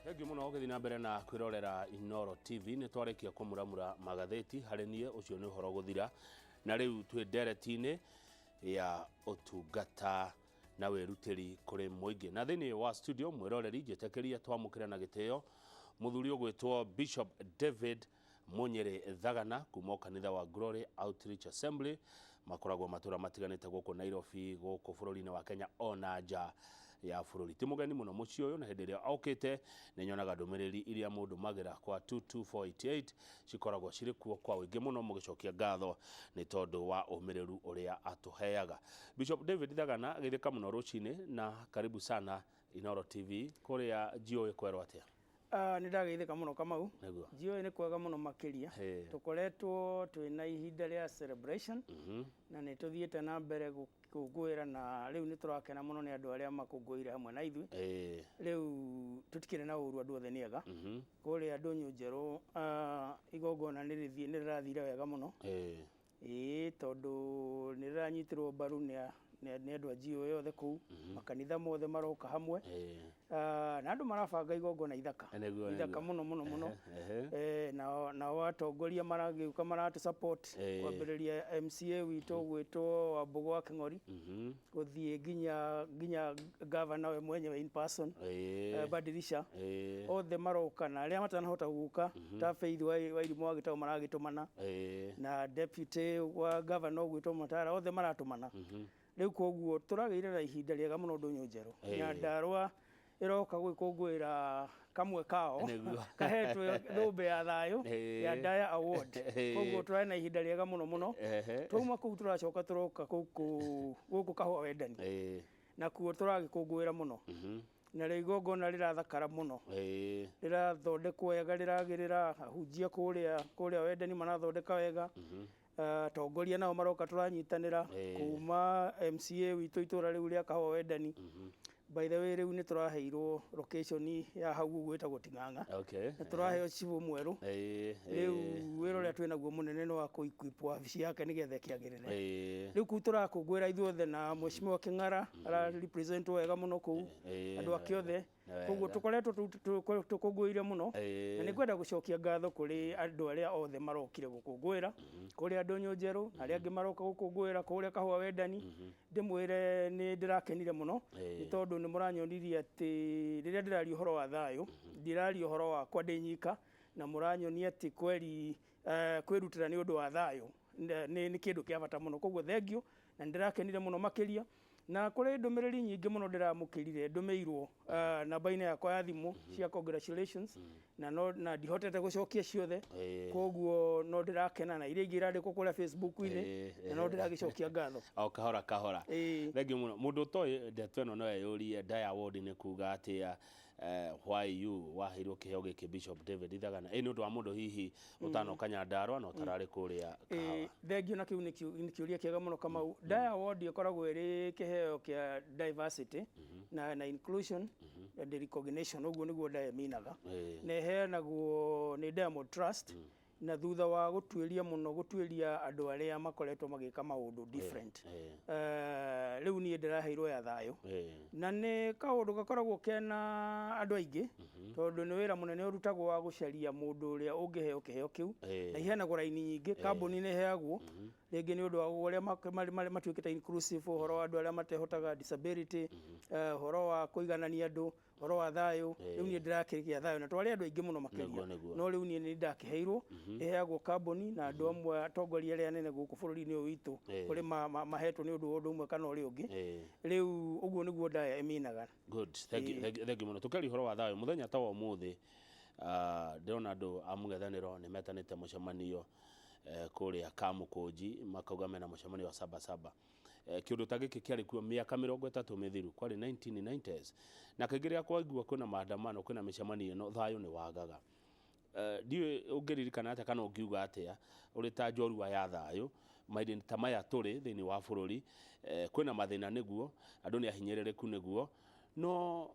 Thengiũ mũno ũgĩthiĩ na mbere na kwĩrorera Inooro TV. Nĩ twarĩkia kũmuramura magathĩti harĩ niĩ, ũcio nĩ ũhoro gũthira. Na rĩu twĩ ndereti-inĩ ya ũtungata na wĩrutĩri kũrĩ mũingĩ. Na thĩinĩ wa studio mwĩroreri njĩtĩkĩria twamũkĩre na gĩtĩo mũthuri ũgwĩtwo Bishop David Munyĩrĩ Thagana kuma kanitha wa Glory Outreach Assembly, makoragwo matũra matiganĩte gũkũ Nairobi, gũkũ bũrũri-inĩ wa Kenya ona nja ya bũrũri. Ti mũgeni mũno mũciĩ ũyũ, na hĩndĩ ĩrĩa okĩte nĩ nyonaga ndũmĩrĩri iria mũndũ magĩra kwa 22488 cikoragwo cirĩ kuo kwa ũingĩ mũno, mũgĩcokia ngatho nĩ tondũ wa ũmĩrĩru ũrĩa atũheaga. Bishop David Thagana, geithĩka mũno rũcinĩ na karibu sana Inooro TV. Kũrĩa GOA kwerwo atĩa? Ah, nĩ ndageithĩka mũno, Kamau. Nĩguo. GOA nĩ kwega mũno makĩria. Tũkoretwo twĩna ihinda rĩa celebration na nĩ tũthiĩte na mbere gũkũngũĩra, na rĩu nĩ tũrakena mũno nĩ andũ arĩa makũngũĩire hamwe na ithuĩ. Rĩu tũtikĩrĩ na ũru, andũ othe nĩ ega. Kũrĩa Ndũnyũ Njerũ, ah, igongona nĩ rĩthiĩ nĩ rĩrathire wega mũno. Ĩĩ, tondũ nĩ rĩranyitirwo mbaru nĩ andũ a GOA othe kũu, makanitha mothe maroka hamwe. Ah, na andũ marabanga igongona ithaka ithaka mũno mũno mũno. Nao atongoria maragĩũka maratũ support, kwambĩrĩria MCA witũ gwĩtwo Wambũgũ wa Kĩng'ori, gũthiĩ nginya governor we mwenyewe in person, Badilisha, othe maroka, na arĩa matanahota gũka ta Faith wa Irimũ wa Gĩtaũ maragĩtũmana, na deputy wa governor ũgwĩtwo Matara, othe maratũmana. Rĩu koguo tũragĩire na ihinda rĩega mũno Ndũnyũ Njerũ. Nyandarũa ĩroka gwĩkũngũĩra kamwe kao kahetwo thũmbĩ ya thayũ ya Daya Award. Koguo tũrarĩ na ihinda rĩega mũno mũno. Twauma kũu tũracoka tũroka gũkũ Kahũa Wendani, nakuo tũragĩkũngũĩra mũno, na rĩo igongona rĩrathakara mũno, rĩrathondekwo wega, rĩragĩrĩra ahunjia kũrĩa Wendani marathondeka wega. Atongoria nao maroka, tũranyitanĩra kuma MCA witũ itũra rĩu rĩa Kahũa Wendani. By the way, rĩu nĩ tũraheirwo location ya hau ũguo ĩtagwo Ting'ang'a, na tũraheo cibũ mwerũ. Rĩu wĩra ũrĩa twĩnaguo mũnene nĩ wa kũ-equip wabici yake nĩgetha ĩkĩagĩrĩre. Rĩu kũu tũrakũngũĩra ithuothe na Mheshimiwa Kĩng'ara ara represent wega mũno kũu, andũ ake othe. Koguo tũkoretwo tũkũngũĩire mũno, na nĩ ngwenda gũcokia ngatho kũrĩ andũ arĩa othe marokire gũkũngũĩra kũrĩa Ndũnyũ Njerũ na arĩa angĩ maroka gũkũngũĩra kũrĩa Kahũa Wendani. Ndĩmwĩre nĩ ndĩrakenire mũno nĩ tondũ nĩ mũranyonirie atĩ rĩrĩa ndĩraria ũhoro wa thayũ, ndiraria ũhoro wakwa ndĩ nyika, na mũranyonia atĩ kweri kwĩrutĩra nĩ ũndũ wa thayũ nĩ kĩndũ kĩa bata mũno. Koguo thengiũ, na nĩ ndĩrakenire mũno makĩria, na kũrĩ ndũmĩrĩri nyingĩ mũno ndĩramũkĩrire ndũmĩirwo namba-inĩ yakwa ya thimũ cia congratulations, na no na ndihotete gũcokia ciothe. Koguo no ndĩrakena na iria ingĩ irandĩkwo kũrĩa Facebook-inĩ, na no ndĩragĩcokia ngatho. O kahora kahora. Thengiũ mũno. Mũndũ ũtoĩ ndeto ĩno no eyũrie Daya Award nĩ kuga atĩa, why you waheirwo kĩheo gĩkĩ, Bishop David Thagana? Ĩ nĩ ũndũ wa mũndũ hihi ũtanoka Nyandarua na ũtararĩ kũrĩa Kahawa. Thengiũ, na kĩu nĩ kĩũria kĩega mũno, Kamau. Daya Award ĩkoragwo ĩrĩ kĩheo kĩa diversity na inclusion and recognition, ũguo nĩguo Daya ĩminaga, na ĩheanagwo nĩ Diamond Trust, na thutha wa gũtuĩria mũno, gũtuĩria andũ arĩa makoretwo magĩka maũndũ different. Rĩu niĩ ndĩraheirwo ya thayũ, na nĩ kaũndũ gakoragwo kena andũ aingĩ, tondũ nĩ wĩra mũnene ũrutagwo wa gũcaria mũndũ ũrĩa ũngĩheo kĩheo kĩu, na iheanagwo raini nyingĩ. Kambuni nĩ iheagwo rĩngĩ nĩ ũndũ wa ũrĩa matuĩkĩte inclusive, ũhoro wa andũ arĩa matehotaga, disability, ũhoro wa kũiganania andũ, ũhoro wa thayũ. Rĩu niĩ ndĩrakĩgĩa thayũ na twarĩ andũ aingĩ mũno makĩria. No rĩu niĩ nĩ ndakĩheirwo. Ĩheagwo kambuni na andũ amwe atongoria arĩa anene gũkũ bũrũri-inĩ ũyũ witũ, kũrĩ mahetwo nĩ ũndũ wa ũndũ ũmwe kana ũrĩa ũngĩ. Rĩu ũguo nĩguo Daya ĩminaga. Good, thank you, thank you mũno. Tũkĩaria ũhoro wa thayũ mũthenya ta wa ũmũthĩ, ndĩrona andũ a mũng'ethanĩro nĩ metanĩte mũcemanio kũrĩa Kamũkũnji, makauga mena mũcemanio wa saba saba. Kĩũndũ ta gĩkĩ kĩarĩ kuo mĩaka 30 mĩthiru, kwarĩ 1990s, na kaingĩ rĩrĩa kwaigua kwĩna maandamano, kwĩna mĩcemanio ĩno, thayũ nĩ wagaga. Ndiũĩ ũngĩririkana atĩa kana ũngiuga atĩa ũrĩ ta njorua ya thayũ mahinda ta maya tũrĩ thĩinĩ wa bũrũri. Kwĩna mathĩna nĩguo, andũ nĩ ahinyĩrĩrĩku nĩguo, no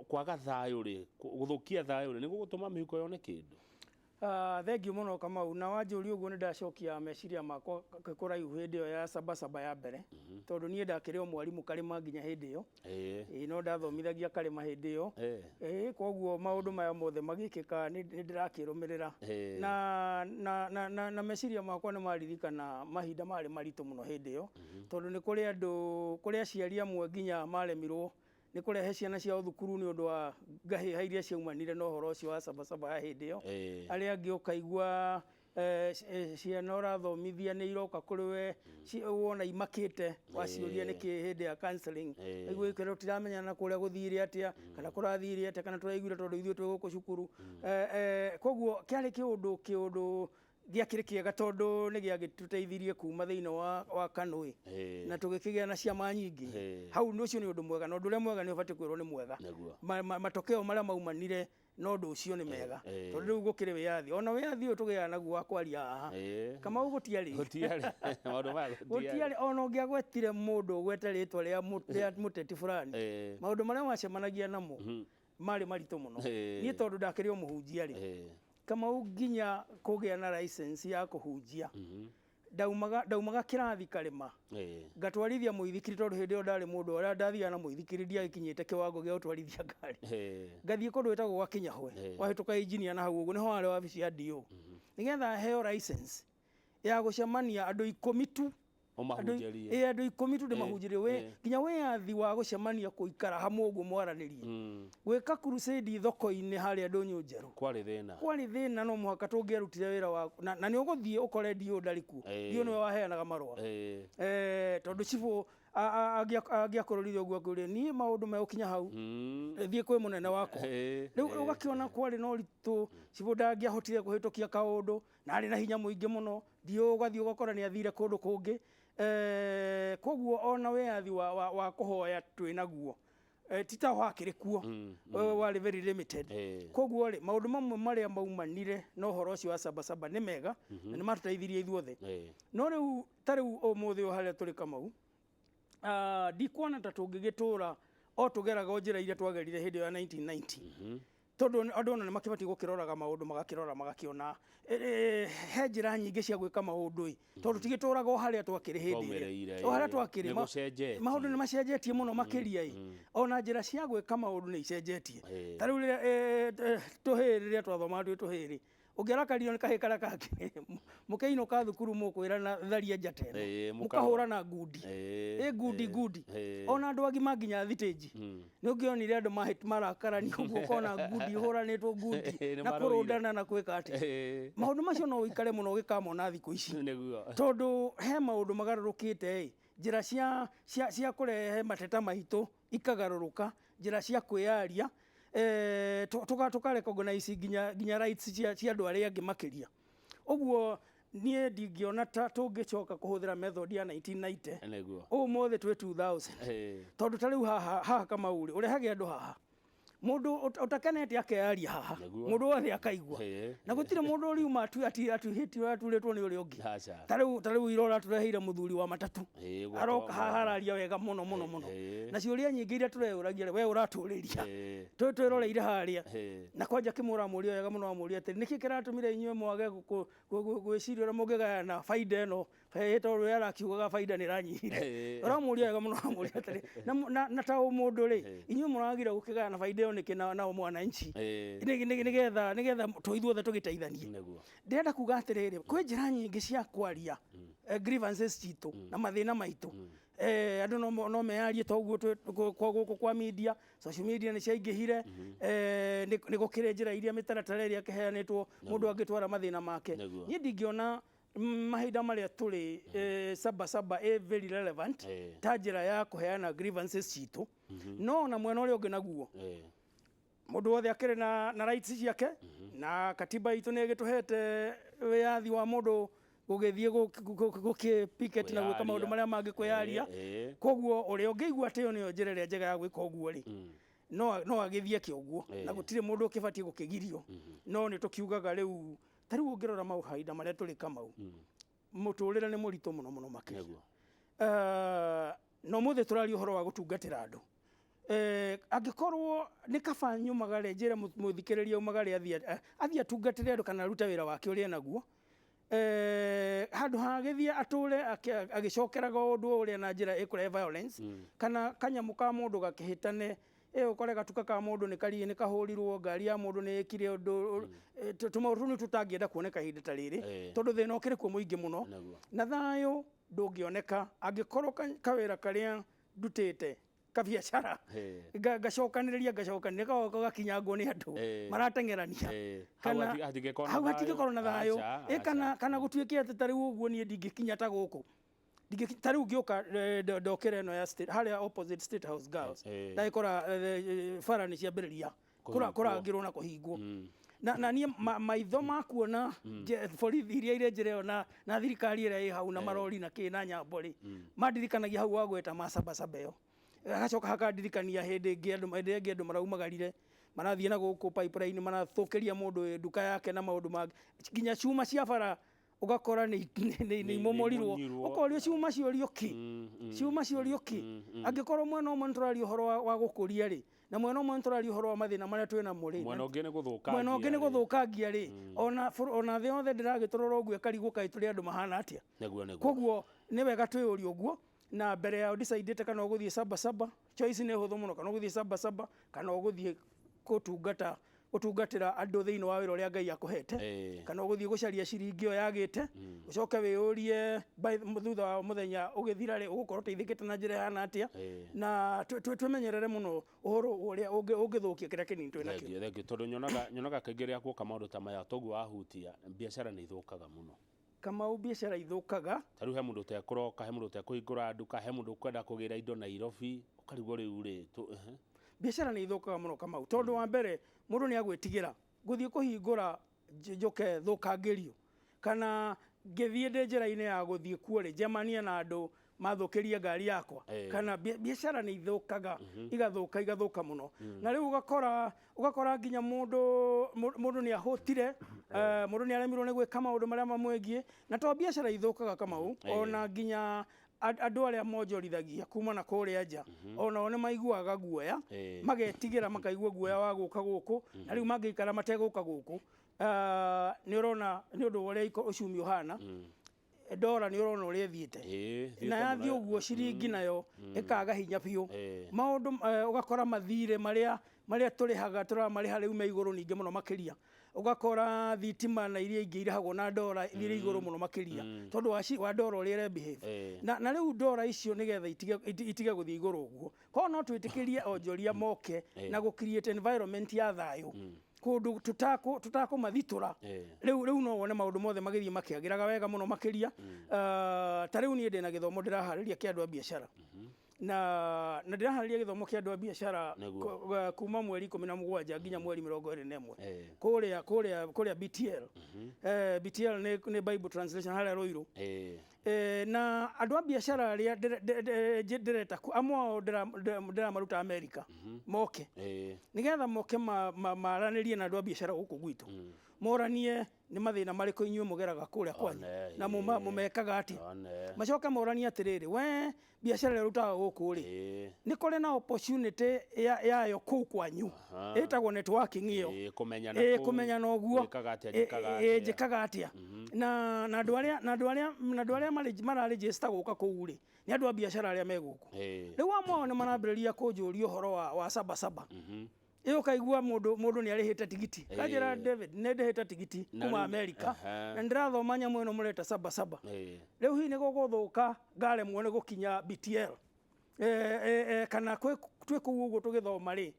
kwaga thayũ rĩ, gũthũkia thayũ rĩ, nĩ gũgũtũma mĩhuko yone kĩndũ? Thengiũ mũno Kamau, na wanjũria ũguo nĩ ndacokia meciria makwa kũraihu hĩndĩ ĩyo ya Sabasaba ya mbere, tondũ niĩ ndakĩrĩ o mwarimũ Karĩma nginya hĩndĩ ĩyo. Ĩĩ no ndathomithagia Karĩma hĩndĩ ĩyo. Ĩĩ koguo maũndũ maya mothe magĩkĩka nĩ ndĩrakĩrũmĩrĩra. Na meciria makwa nĩ maririkana mahinda marĩ maritũ mũno hĩndĩ ĩyo, tondũ nĩ kũrĩ andũ, kũrĩ aciari amwe nginya maremirwo nĩ kũrehe ciana ciao thukuru nĩ ũndũ wa ngahĩha iria ciaumanire na ũhoro ũcio wa Sabasaba ya hĩndĩ ĩyo. Arĩa angĩ ũkaigua ciana ũrathomithia nĩ iroka kũrĩ we, wona imakĩte waciũria nĩkĩ hĩndĩ ya counseling, ũkaigua igĩkwĩra tũtiramenya na kũrĩa gũthire atĩa, kana kũrathire atĩa, kana tũraiguire tondũ ithuĩ twĩ gũkũ cukuru. Koguo kĩarĩ kĩũndũ gĩakĩrĩ kĩega tondũ nĩ gĩagĩtũteithirie kuma thĩinĩ wa KANU na tũgĩkĩgĩa na ciama nyingĩ. Hau ũcio nĩ ũndũ mwega, na ũndũ ũrĩa mwega nĩ ũbatiĩ kwĩrwo nĩ mwega. Matokeo marĩa maumanire na ũndũ ũcio nĩ mega, tondũ rĩu gũkĩrĩ wĩyathi. Ona wĩyathi ũyũ tũgĩaga naguo wa kwaria haha, Kamau gũtiarĩ. Gũtiarĩ. Ona ũngĩagwetire mũndũ ũgwete rĩtwa rĩa mũteti fulani, maũndũ marĩa wacemanagia namo marĩ maritũ mũno. Niĩ tondũ ndakĩrĩ o mũhunjia rĩ, Kamau nginya kũgĩa na license ya kũhunjia, ndaumaga kĩrathi Karĩma, ngatwarithia mũithikiri, tondũ hĩndĩ ĩyo ndarĩ mũndũ ũrĩa ndathiaga na mũithikiri, ndiagĩkinyĩte kĩwango gĩa gũtwarithia ngari. Ngathiĩ kũndũ gwĩtagwo gwa Kinyahwe, wahĩtũka engineer na hau ũguo nĩho harĩ wabici ya DO, nĩgetha heo license ya gũcemania andũ 10 tu, ũmahunjĩrie. Andũ 10 tu ndĩmahunjĩrie, we nginya wĩyathi wa gũcemania kũikara hamwe ũguo mwaranĩrie, gwĩka crusade thoko-inĩ harĩa ndũnyũ njerũ, kwarĩ thĩna. Kwarĩ thĩna, no mũhaka tũngĩarutire wĩra wa na nĩ ũgũthiĩ ũkore DO ndarĩ kuo. DO nĩwe waheanaga marũa, tondũ cibũ angĩakũrorire ũguo akũrie niĩ maũndũ megũkinya hau, thiĩ kwĩ mũnene wakwa. Rĩu ũgakĩona kwarĩ na ũritũ, cibũ ndangĩahotire kũhĩtũkia kaũndũ na arĩ na hinya mũingĩ mũno, DO ũgathiĩ ũgakora nĩ athire kũndũ kũngĩ. Koguo ona wĩyathi wa kũhoya twĩ naguo, ti ta wakĩrĩ kuo, warĩ very limited. Koguo rĩ, maũndũ mamwe marĩa maumanire na ũhoro ũcio wa Sabasaba nĩ mega na nĩ matũteithirie ithuothe. No rĩu ta rĩu ũmũthĩ ũyũ harĩa tũrĩ Kamau, ndikuona ta tũngĩgĩtũra o tũgeraga o njĩra iria twagerire hĩndĩ ĩyo ya 1990, tondũ andũ ona nĩ makĩbatiĩ gũkĩroraga maũndũ, magakĩrora magakĩona he njĩra nyingĩ cia gwĩka maũndũ ĩ, tondũ tigĩtũraga o harĩa twakĩrĩ hĩndĩ ĩrĩa, o harĩa twakĩrĩ. Maũndũ nĩ macenjetie mũno makĩria ĩ, ona njĩra cia gwĩka maũndũ nĩ icenjetie. Ta rĩu rĩrĩa tũhĩĩ, rĩrĩa twathomaga twĩ tũhĩĩ, ũngĩarakario nĩ kahĩĩ karĩa kangĩ, mũkĩinũka thukuru mũkwĩrana tharia njata ĩno, mũkahũrana ngundi, ĩ ngundi ngundi, ona andũ agima nginya thitĩnji nĩ ũngĩonire andũ marakarania ũguo, ũkona ngundi ihũranĩtwo ngundi na kũrũndana na gwĩka atĩ maũndũ macio no ũikare mũno ũgĩkamona thikũ ici, tondũ he maũndũ magarũrũkĩte ĩ, njĩra cia kũrehe mateta maitũ ikagarũrũka, njĩra cia kwĩyaria, tũka recognize nginya rights cia andũ arĩa angĩ makĩria. Ũguo niĩ ndingĩona ta tũngĩcoka kũhũthĩra method ya 1990 ũmũthĩ twĩ 2000, tondũ ta rĩu haha Kamau rĩ, ũrehage andũ haha, mũndũ ũtakenete akeyaria haha, mũndũ wothe akaigua, na gũtirĩ mũndũ ũriuma atuhĩtio aturĩtwo nĩ ũrĩa ũngĩ. Ta rĩu ira ũratũreheire mũthuri wa matatu, aroka haha araria wega mũno mũno mũno, na ciũria nyingĩ iria tũreyũragia we ũratũrĩria twĩroreire harĩa, na kwanja kĩmũramũria wega mũno, amũria atĩrĩ, nĩkĩ kĩratũmire inyuĩ mwage gwĩciria ũrĩa mũngĩgayana baida ĩno, tondũ we arakiugaga baida nĩ ĩranyihire? Ũramũria wega mũno, ũramũria atĩrĩ, na ta ũmũndũ rĩ, inyuĩ mũragire gũkĩgayana baida ĩyo nĩkĩ na mwananchi, nĩgetha ithuothe tũgĩteithanie? Ndĩrenda kuga atĩrĩrĩ, kwĩ njĩra nyingĩ cia kwaria grievances citũ na mathĩna maitũ. Andũ no meyarie ta ũguo gũkũ kwa media, social media nĩ ciaingĩhire, nĩ gũkĩrĩ njĩra iria mĩtaratara ĩrĩa ĩkĩheanĩtwo mũndũ angĩtwara mathĩna make. Niĩ ndingĩona mahinda marĩa tũrĩ Sabasaba ĩ very relevant ta njĩra ya kũheana grievances citũ, no ona mwena ũrĩa ũngĩ naguo, mũndũ wothe akĩrĩ na rights ciake, na katiba itũ nĩ ĩgĩtũhete wĩyathi wa mũndũ gũgĩthiĩ gũkĩ picket na gwĩka maũndũ marĩa mangĩ, kwĩyaria. Koguo ũrĩa ũngĩigua atĩ ĩyo nĩyo njĩra ĩrĩa njega ya gwĩka ũguo rĩ, no agĩthiĩ eke ũguo, na gũtirĩ mũndũ ũkĩbatiĩ gũkĩgirio. No nĩ tũkiugaga rĩu, ta rĩu ũngĩrora mahinda marĩa tũrĩ Kamau, mũtũrĩre nĩ mũritũ mũno mũno makĩria. Na ũmũthĩ tũraria ũhoro wa gũtungatĩra andũ. Angĩkorwo nĩ kaba nyumagare njĩre mũthikĩrĩria umagare athiĩ athiĩ atungatĩre andũ kana arute wĩra wake ũrĩa enaguo, handũ ha gĩthiĩ atũre agĩcokeraga ũndũ ũrĩa na njĩra ĩkũrehe violence, kana kanyamũ ka mũndũ gakĩhĩtane, ũkore gatuka ka mũndũ nĩ kariĩ nĩ kahũrirwo, ngari ya mũndũ nĩ ĩkire ũndũ, tũmaũndũ tũu nĩ tũtangĩenda kuoneka ihinda ta rĩrĩ, tondũ thĩna ũkĩrĩ kuo mũingĩ mũno. Na thayũ ndũngĩoneka angĩkorwo kawĩra karĩa ndutĩte kabiacara ngacokanĩrĩria gacoka gakinyangwo nĩ andũ marateng'erania. Kana hau hatingĩkorwo na thayũ. Kana kana gũtuĩke atĩ ta rĩu ũguo niĩ ndingĩkinya ta gũkũ, ta rĩu ngĩũka, ndokĩra ĩno ya state, harĩa opposite State House Girls, ndagĩkora bara nĩ ciambĩrĩria kũrangĩrwo na kũhingwo, na niĩ maitho makuona borithi iria irĩ njĩra ĩyo na thirikari ĩrĩa ĩ hau na marori na kĩ na nyambo rĩ, mandirikanagia hau wagweta macabacaba ĩyo, hagacoka hakandirikania hĩndĩ ĩngĩ andũ, hĩndĩ ĩngĩ andũ maraumagarire marathiĩ na gũkũ Pipeline, marathũkĩria mũndũ nduka yake na maũndũ mangĩ, nginya cuma cia bara ũgakora nĩ imomorirwo, ũkorio cuma ciũrio kĩ, cuma ciũrio kĩ. Angĩkorwo mwena ũmwe nĩ tũraria ũhoro wa gũkũria rĩ, na mwena ũmwe nĩ tũraria ũhoro wa mathĩna marĩa twĩ namo rĩ, mwena ũngĩ nĩ gũthũkangia mwena ũngĩ nĩ gũthũkangia rĩ, ona thĩ yothe ndĩragĩtũrora ũguo ĩkarigwo kaĩ tũrĩ andũ mahana atĩa. Nĩguo, nĩguo. Koguo nĩ wega twĩyũrie ũguo, na mbere ya ũdecidĩte kana ũgũthiĩ Saba Saba, choice nĩ hũthũ mũno, kana ũgũthiĩ Saba Saba kana ũgũthiĩ gũtungata, gũtungatĩra andũ thĩinĩ wa wĩra ũrĩa Ngai akũhete, kana ũgũthiĩ gũcaria ciringi ĩyo yagĩte, ũcoke wĩyũrie thutha wa mũthenya ũgĩthira rĩ, ũgũkorwo ũteithĩkĩte na njĩra ĩhana atĩa. Na twĩmenyerere mũno ũhoro ũrĩa ũngĩthũkia kĩrĩa kĩnini twĩ nakĩo. Thengiũ, thengiũ, tondũ nyonaga kaingĩ rĩrĩa kuoka maũndũ ta maya toguo wahutia, biacara nĩ ithũkaga mũno. Kamau, biacara ithũkaga. Ta rĩu he mũndũ ũtekũroka, he mũndũ ũtekũhingũra nduka, he mũndũ ũkwenda kũgĩra indo Nairobi, ũkarigwo rĩu rĩ. Biacara nĩ ithũkaga mũno, Kamau, tondũ wa mbere mũndũ nĩ agwĩtigĩra gũthiĩ kũhingũra njũke thũkangĩrio, kana ngĩthiĩ ndĩ njĩra-inĩ ya gũthiĩ kuo rĩ, njemanie na andũ mathũkĩrie ngari yakwa. Kana biacara nĩ ithũkaga, igathũka, igathũka mũno, na rĩu ũgakora nginya mũndũ nĩ ahũtire, mũndũ nĩ aremirwo nĩ gwĩka maũndũ marĩa mamwĩgiĩ. Na to biacara ithũkaga, Kamau, ona nginya andũ arĩa monjorithagia kuma na kũrĩa nja, onao nĩ maiguaga guoya, magetigĩra, makaigua guoya wa gũka gũkũ, na rĩu mangĩikara mategũka gũkũ, nĩ ũrona nĩ ũndũ wa ũrĩa ũcumi ũhana, ndora nĩ ũrona ũrĩa ĩthiĩte, na thiĩte yathiĩ mũno. Ũguo ciringi nayo ĩkaga hinya biũ. Maũndũ ũgakora mathirĩ marĩa tũrĩhaga tũramarĩha rĩu me igũrũ ningĩ mũno makĩria, ũgakora thitima na iria ingĩ irĩhagwo na ndora irĩ igũrũ mũno makĩria tondũ wa ndora ũrĩa ĩre behave. Na rĩu ndora icio nĩgetha itige gũthiĩ igũrũ ũguo, korwo no twĩtĩkĩrie onjoria moke na gũ create environment ya thayũ kũndũ tũtakũmathitũra, rĩu no wone maũndũ mothe magĩthiĩ makĩagĩraga wega mũno makĩria. Ta rĩu niĩ ndĩna gĩthomo ndĩraharĩria kĩa andũ a biacara, na ndĩraharĩria gĩthomo kĩa andũ a biacara kuma mweri 17 nginya mweri 21, kũrĩa BTL. BTL nĩ Bible Translation harĩa Ruiru. Na andũ a biacara arĩa ndĩreta amwe ao ndĩramaruta America moke, nĩgetha moke maranĩrie na andũ a biacara gũkũ gwitũ, moranie nĩ mathĩna marĩkũ inyuĩ mũgeraga kũrĩa kwanyu na mũmekaga atĩa, macoke moranie atĩrĩrĩ, we biacara ĩrĩa ũrutaga gũkũ rĩ, nĩ kũrĩ na opportunity yayo kũu kwanyu, ĩtagwo networking ĩyo. Kũmenyana kũu, kũmenyana ũguo. Wĩkaga atĩa, njĩkaga atĩa. Njĩkaga atĩa, na andũ arĩa mararegister gũka kũu rĩ, nĩ andũ a biacara arĩa me gũkũ. Rĩu amwe ao nĩ marambĩrĩria kũnjũria ũhoro wa Saba Saba. Ĩ ũkaigua mũndũ nĩ arĩhĩte tigiti, kanjĩra, "David, nĩ ndĩhĩte tigiti Na kuma Amerika na nĩndĩrathoma nyamũ ĩno mũreta Saba Saba. Rĩu hihi nĩ gũgũthũka ngaremwo nĩ gũkinya BTL, kana twĩ kũu ũguo tũgĩthoma rĩ,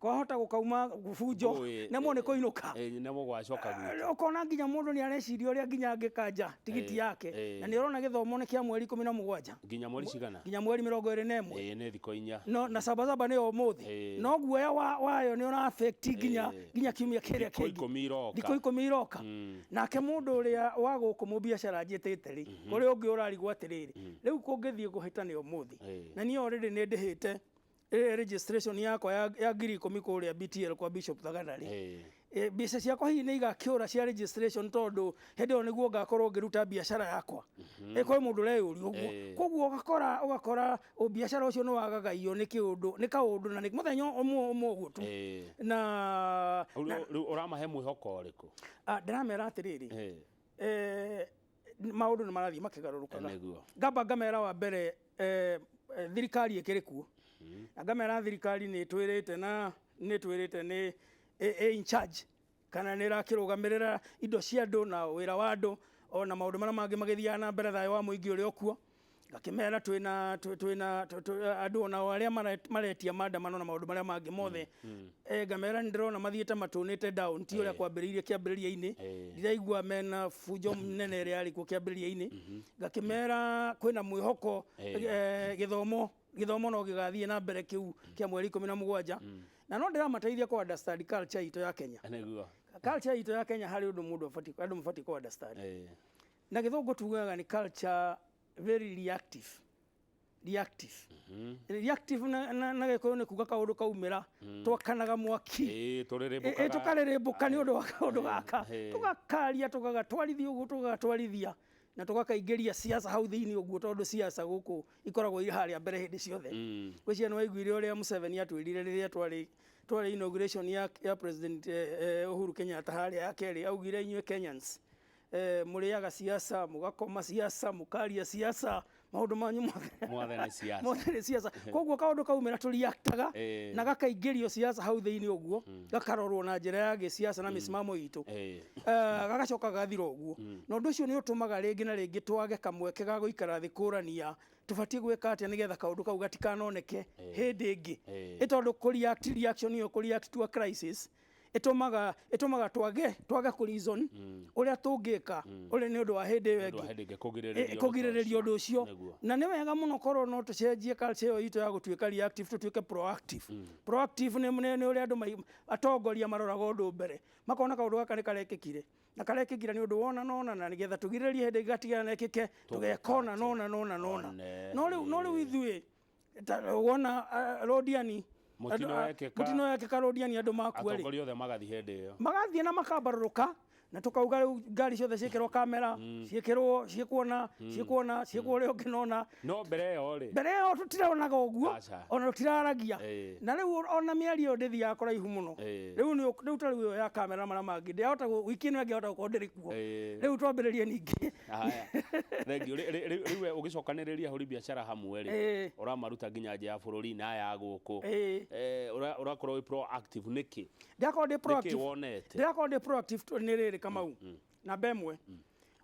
kwahota gũkauma bunjo, nemwo nĩ kũinũka." Nĩmo gwacoka gwitũ. Ũkona nginya mũndũ nĩ areciria ũrĩa nginya angĩkanja tigiti yake, na nĩ ũrona gĩthomo nĩ kĩa mweri 17. Nginya mweri cigana? Nginya mweri 21. Nĩ thikũ 4. No na Saba Saba nĩyo ũmũthĩ, no guoya wayo nĩ ũra affect nginya kiumia kĩrĩa Thikũ kĩngĩ. 10 iroka. Thikũ 10 iroka. Nake mũndũ ũrĩa wa gũkũ mũbiacara njĩtĩte rĩ, kũrĩ ũngĩ ũrarigwo atĩrĩrĩ, rĩu kũngĩthiĩ kũhĩtane ũmũthĩ, na niĩ already nĩ ndĩhĩte registration yakwa ya 10,000 kũrĩa BTL kwa Bishop Thagana rĩ, Mbeca ciakwa hihi nĩ igakĩũra cia registration, tondũ hĩndĩ ĩyo nĩguo ngakorwo ngĩruta biacara yakwa. Kwĩ mũndũ ũreyũria ũguo. Koguo ũgakora biacara ũcio nĩ wagagaio nĩ kĩũndũ, nĩ kaũndũ, na nĩ mũthenya ũmwe ũmwe ũguo tu. Na Rĩu ũramahe mwĩhoko ũrĩkũ? Ndĩramera atĩrĩrĩ, maũndũ nĩ marathiĩ makĩgarũrũkaga. Ngamba ngamera wa mbere, thirikari ĩkĩrĩ kuo, na ngamera thirikari nĩ ĩtwĩrĩte, na nĩ ĩtwĩrĩte nĩ ĩ in charge, kana nĩ ĩrakĩrũgamĩrĩra indo cia andũ na wĩra wa andũ, ona maũndũ marĩa mangĩ magĩthiaga na mbere, thayũ wa mũingĩ ũrĩa ũkuo. Ngakĩmera twĩna twĩna andũ onao arĩa maretia maandamano na maũndũ marĩa mangĩ mothe. Ngamera nĩ ndĩrona mathiĩte matũnĩte down, ti ũrĩa kwambĩrĩirie kĩambĩrĩria-inĩ. Ndiraigua mena bunjo nene ĩrĩa yarĩ kuo kĩambĩrĩria-inĩ. Ngakĩmera kwĩna mwĩhoko, gĩthomo no gĩgathiĩ na mbere kĩu kĩa mweri 17, na no ndĩramateithia kũ understand culture itũ ya Kenya. Culture itũ ya Kenya, harĩ ũndũ mũndũ abatiĩ, andũ mabatiĩ kũ understand. Na gĩthũngũ tugaga nĩ culture very reactive. Reactive na gĩkũyũ nĩ kuga kaũndũ kaumĩra twakanaga mwaki. Tũrĩrĩmbũkaga. Tũkarĩrĩmbũka nĩ ũndũ wa kaũndũ gaka, tũgakaria, tũgagatwarithia ũguo, tũgagatwarithia na tũgakaingĩria siasa hau thĩinĩ ũguo, tondũ siasa gũkũ ikoragwo irĩ harĩa mbere hĩndĩ ciothe. Ngwĩciria nĩ waiguire ũrĩa Museveni atwĩrire rĩrĩa twarĩ inauguration ya President Uhuru Kenyatta harĩa ya kerĩ. Augire, "Inyuĩ Kenyans, mũrĩaga siasa, mũgakoma siasa, mũkaria siasa, maũndũ manyu mothe Mothe nĩ siasa." Mothe nĩ siasa. Koguo kaũndũ kaumĩra tũriaktaga na gakaingĩrio siasa hau thĩinĩ ũguo, gakarorwo na njĩra ya gĩsiasa na mĩsimamo itũ. Gagacoka gathira ũguo, na ũndũ ũcio nĩ ũtũmaga rĩngĩ na rĩngĩ twage kamweke ga gũikara thĩ kũrania tũbatiĩ gwĩka atĩa nĩgetha kaũndũ kau gatikanoneke hĩndĩ ĩngĩ. Ĩ tondũ kũ react, reaction ĩyo, kũ react to a crisis, ĩtũmaga twage kũ reason ũrĩa tũngĩka ũrĩa nĩ ũndũ wa hĩndĩ ĩyo Ũndũ wa ĩngĩ. Hĩndĩ ĩngĩ kũgirĩrĩria ũndũ ta Kũgirĩrĩria ũndũ ũcio. Na nĩ wega mũno korwo no tũcenjie culture ĩyo itũ ya gũtuĩka reactive, tũtuĩke proactive. Proactive nĩ ũrĩa andũ atongoria maroraga ũndũ mbere, makona kaũndũ gaka nĩ karekĩkire, na karekĩkire nĩ ũndũ wona nona, na nĩgetha tũgirĩrĩrie hĩndĩ ĩngĩ gatiganekĩke, tũgeka ũna nona nona nona. One. No rĩu ithuĩ wona Londiani Mũtino wekĩka. Mũtino wekĩka Londiani, andũ makua rĩ, Atongoria othe magathiĩ hĩndĩ ĩyo. Magathiĩ na makambarũrũka, na tũkauga rĩu ngari ciothe ciĩkĩrwo kamera, ciĩkĩrwo ciĩkuona ciĩkuona ciĩkwo ũrĩa ũngĩnona. No mbere ĩyo rĩ? Mbere ĩyo tũtironaga ũguo. Aca. Ona tũtiraragia. Na rĩu ona mĩario ĩyo ndĩthiaga kũraihu mũno. Rĩu ta rĩu ĩyo ya kamera marĩa mangĩ ndĩahota wiki ĩno ĩngĩhota gũkorwo ndĩrĩ kuo. Rĩu twambĩrĩrie ningĩ. Haya, thengiũ. Rĩu we ũgĩcokanĩrĩria ahũri biacara hamwe rĩ, ũramaruta nginya nja ya bũrũri na aya a gũkũ. Ũrakorwo wĩ proactive nĩkĩ? Ndĩrakorwo ndĩ Nĩkĩ proactive. wonete? Ndĩrakorwo ndĩ proactive nĩ rĩrĩ, Kamau, namba ĩmwe,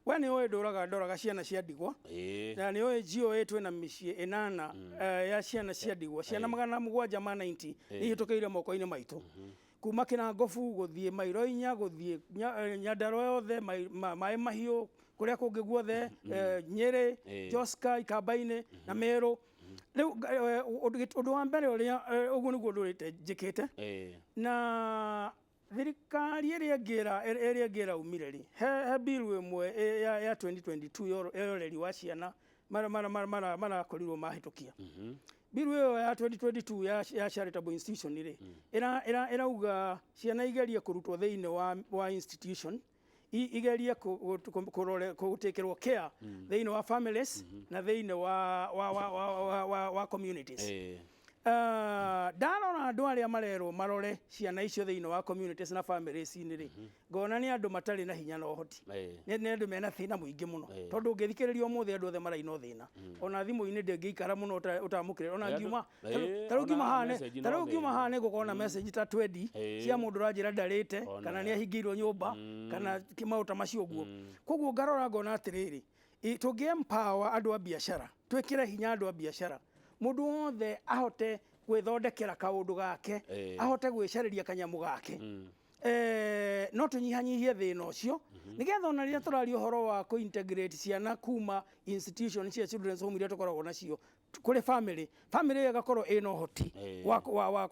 we nĩ ũĩ ndũraga ndoraga ciana cia ndigwa. Na nĩ ũĩ GOA twĩna mĩciĩ 8 ya ciana cia ndigwa, ciana 790 nĩ ihĩtũkĩire moko-inĩ maitũ, kuma Kĩnangobu gũthiĩ mairo 4, gũthiĩ Nyandarua yothe, Maĩ Mahiũ, kũrĩa kũngĩ guothe, Nyĩrĩ, Joska, Ikamba-inĩ na Meru. Rĩu ũndũ wa mbere ũrĩa ũguo nĩguo ndũrĩte njĩkĩte. Na thirikari ĩrĩa ĩngĩ ĩraumire rĩ, he bill ĩmwe ya 2022 ya ũreri wa ciana marakorirwo mahĩtũkia. Bill ĩyo ya 2022 ya charitable institution rĩ, ĩrauga ciana igerie kũrutwo thĩinĩ wa institution, igerie gũtĩkĩrwo care thĩinĩ wa families na thĩinĩ wa communities. Ndarora andũ arĩa marerwo marore ciana icio thĩinĩ wa communities na families-inĩ rĩ, ngona nĩ andũ matarĩ na hinya na ũhoti. Nĩ andũ mena thĩna mũingĩ mũno, tondũ ũngĩthikĩrĩria ũmũthĩ andũ othe maraina thĩna. Ona thimũ-inĩ ndĩngĩikara mũno ũtamũkĩrĩra ona ngiuma ta rĩu ngiuma ona haha message ta no rĩu ngiuma thĩna. Haha nĩ ngũkorwo na message ta 20 cia mũndũ ũranjĩra ndarĩte kana nĩ ahingĩirwo nyũmba kana maũndũ ta macio ũguo. Koguo ngarora ngona atĩrĩrĩ, tũngĩ empower andũ a biacara, twĩkĩre hinya andũ a biacara, mũndũ wothe ahote gwĩthondekera kaũndũ gake, ahote gwĩcarĩria kanyamũ gake, no tũnyihanyihie thĩna ũcio, nĩgetha ona rĩrĩa tũraria ũhoro wa kũ-integrate ciana kuma institution cia children's home iria tũkoragwo nacio kũrĩ family, family ĩyo ĩgakorwo ĩna ũhoti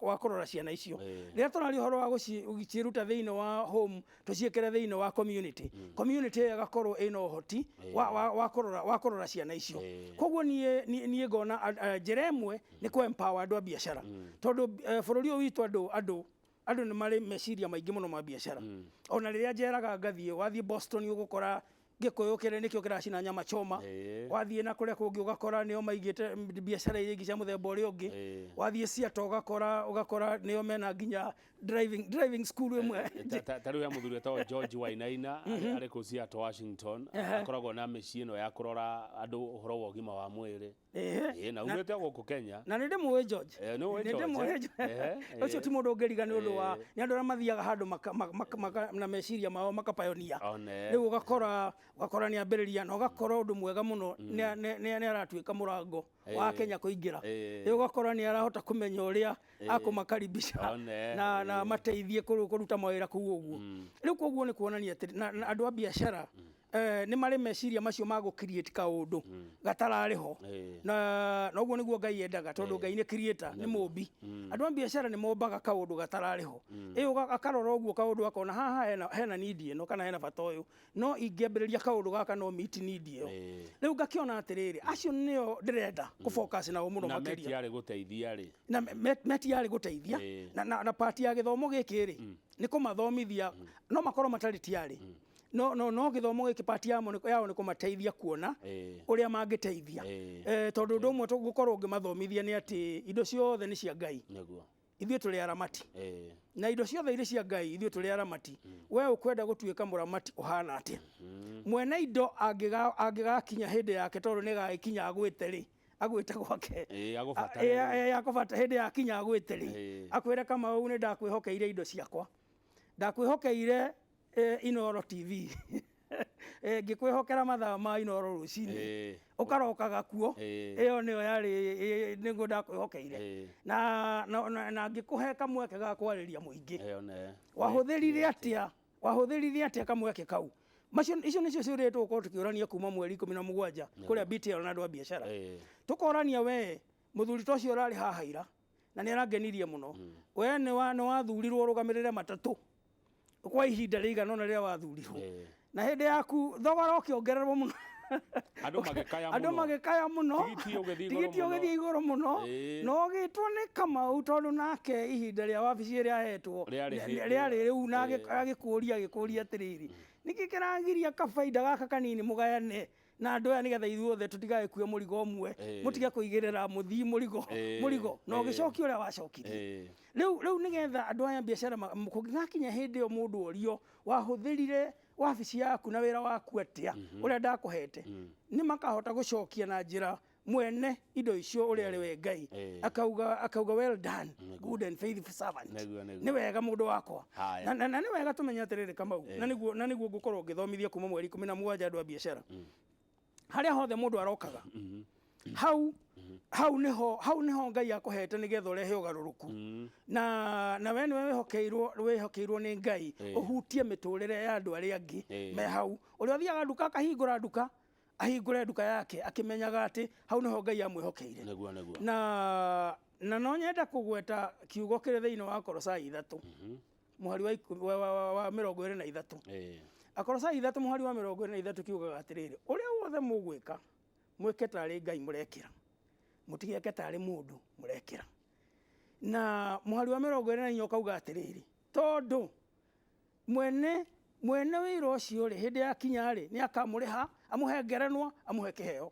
wa kũrora ciana icio. Rĩrĩa tũraria ũhoro wa gũciruta thĩinĩ wa home tũciĩkĩre thĩinĩ wa community, community ĩyo ĩgakorwo ĩna ũhoti wa kũrora ciana icio. Koguo niĩ ngona njĩra ĩmwe nĩ kũ empower andũ a biacara, tondũ bũrũri ũyũ witũ andũ Andũ nĩ marĩ meciria maingĩ mũno ma biacara. Ona rĩrĩa njeraga ngathiĩ, wathiĩ Boston ũgũkora Gĩkũyũ kĩrĩa nĩkĩo kĩracina nyama choma. Wathiĩ na kũrĩa kũngĩ ũgakora nĩo maigĩte biacara iria ingĩ cia mũthemba ũrĩa ũngĩ. Wathiĩ Seattle ũgakora nĩo mena nginya driving school ĩmwe. Ta rĩu he mũthuri wĩtagwo George Wainaina arĩ kũu Seattle, Washington, akoragwo na mĩciĩ ĩno ya kũrora andũ ũhoro wa ũgima wa mwĩrĩ. Ĩĩ, na umĩte o gũkũ Kenya. Na nĩ ndĩmũĩ George. Nĩ ũĩ Nĩ George, ndĩmũĩ eh? George. Ehe, Ũcio ti mũndũ ũngĩriga nĩ ũndũ wa Eh. nĩ andũ arĩa mathiaga handũ na meciria mao makapayonia. One. Rĩu ũgakora nĩ ambĩrĩria na ũgakora ũndũ mwega mũno nĩ aratuĩka mũrango wa Kenya kũingĩra. Rĩu ũgakora nĩ arahota kũmenya ũrĩa akũmakaribisha One. na mateithie kũruta mawĩra kũu ũguo. Rĩu koguo nĩ kuonania atĩ na andũ a biacara nĩ marĩ meciria macio ma gũ create kaũndũ gatararĩ ho. Na ũguo nĩguo Ngai endaga, tondũ Ngai nĩ creator, nĩ mũmbi. Andũ a biacara nĩ mombaga kaũndũ gatararĩ ho. Ĩ akarora ũguo kaũndũ akona haha hena need ĩno kana hena bata ũyũ, no ingĩambĩrĩria kaũndũ gaka no meet need ĩyo. Rĩu ngakĩona atĩrĩrĩ, acio nĩo ndĩrenda kũ focus nao mũno Na makĩria. meti yarĩ gũteithia rĩ. Na meti yarĩ gũteithia. Na part ya gĩthomo gĩkĩ rĩ, nĩ kũmathomithia, no makorwo matarĩ tiarĩ. No gĩthomo gĩkĩ part yao nĩ kũmateithia kuona ũrĩa mangĩteithia. Tondũ ũndũ ũmwe tũgũkorwo ngĩmathomithia nĩ atĩ indo ciothe nĩ cia Ngai. Ithuĩ tũrĩ aramati. Na indo ciothe irĩ cia Ngai, ithuĩ tũrĩ aramati. We ũkwenda gũtuĩka mũramati ũhana atĩa? Mwene indo angĩgakinya hĩndĩ yake, tondũ nĩ gagĩkinya agwĩte rĩ, agwĩte gwake. Agũbatare. Agũbata hĩndĩ yakinya agwĩte rĩ, akwĩre Kamau nĩ ndakwĩhokeire indo ciakwa. Ndakwĩhokeire Inooro TV. Ngĩkwĩhokera mathaa ma Inooro rũcinĩ. Ũkarokaga kuo. Ĩyo nĩyo yarĩ nĩguo ndakwĩhokeire. Na ngĩkũhe kamweke ga kwarĩria mũingĩ. Wahũthĩrire atĩa? Wahũthĩrire atĩa kamweke kau? Macio icio nĩcio ciũria tũgũkorwo tũkĩũrania kuma mweri 17 kũrĩa BTL na andũ a biacara. Tũkorania we mũthuri ta ũcio ũrarĩ haha ira na nĩ arangenirie mũno. We nĩ wathurirwo ũrũgamĩrĩre matatũ kwa ihinda rĩigana ũna rĩrĩa wathurirwo. Na hĩndĩ yaku thogora ũkĩongererwo mũno. Andũ magĩkaya mũno. Andũ magĩkaya mũno. Tigiti ũgĩthiĩ igũrũ Tigiti mũno. ũgĩthiĩ igũrũ mũno. Na ũgĩtwo nĩ Kamau tondũ nake ihinda rĩa wabici ĩrĩa ahetwo Rĩarĩ hĩndĩ. rĩarĩ rĩu na agĩkũria atĩrĩrĩ, nĩkĩ kĩragiria kabaida gaka kanini mũgayane na andũ aya nĩgetha ithuothe tũtigagĩkue mũrigo ũmwe, mũtige kũigĩrĩra mũthii mũrigo na ũgĩcokia ũrĩa wacokirie. Rĩu nĩgetha andũ aya biacara kũngĩgakinya hĩndĩ ĩyo mũndũ orio wahũthĩrire wabici yaku na wĩra waku atĩa ũrĩa ndakũhete, nĩ makahota gũcokia na njĩra mwene indo icio ũrĩa arĩ we Ngai. Akauga well done, good and faithful servant. Nĩ wega mũndũ wakwa. Na nĩ wega tũmenye atĩrĩrĩ Kamau, na nĩguo ngũkorwo ngĩthomithia kuma mweri 17 andũ a biacara. Harĩa hothe mũndũ arokaga, hau nĩho Ngai akũhete nĩgetha ũrehe ũgarũrũku. Na we nĩwe wĩhokeirwo nĩ Ngai ũhutie mĩtũrĩre ya andũ arĩa angĩ me hau. Ũrĩa ũthiaga nduka akahingũra nduka, ahingũre nduka yake akĩmenyaga atĩ hau nĩho Ngai amwĩhokeire. Nĩguo. Na no nyende kũgweta kiugo kĩrĩ thĩinĩ wa Kolosai 3. Mũhari wa 23. Akolosai 3 mũhari wa 23 kiugaga atĩrĩrĩ, ũrĩa wothe mũgwĩka, mwĩke tarĩ Ngai mũrekĩra, mũtigeke tarĩ mũndũ mũrekĩra. Na mũhari wa 24 ũkauga atĩrĩrĩ, tondũ mwene wĩra ũcio rĩ, hĩndĩ ya kinya rĩ, nĩ akamũrĩha, amũhe ngerenwa, amũhe kĩheo.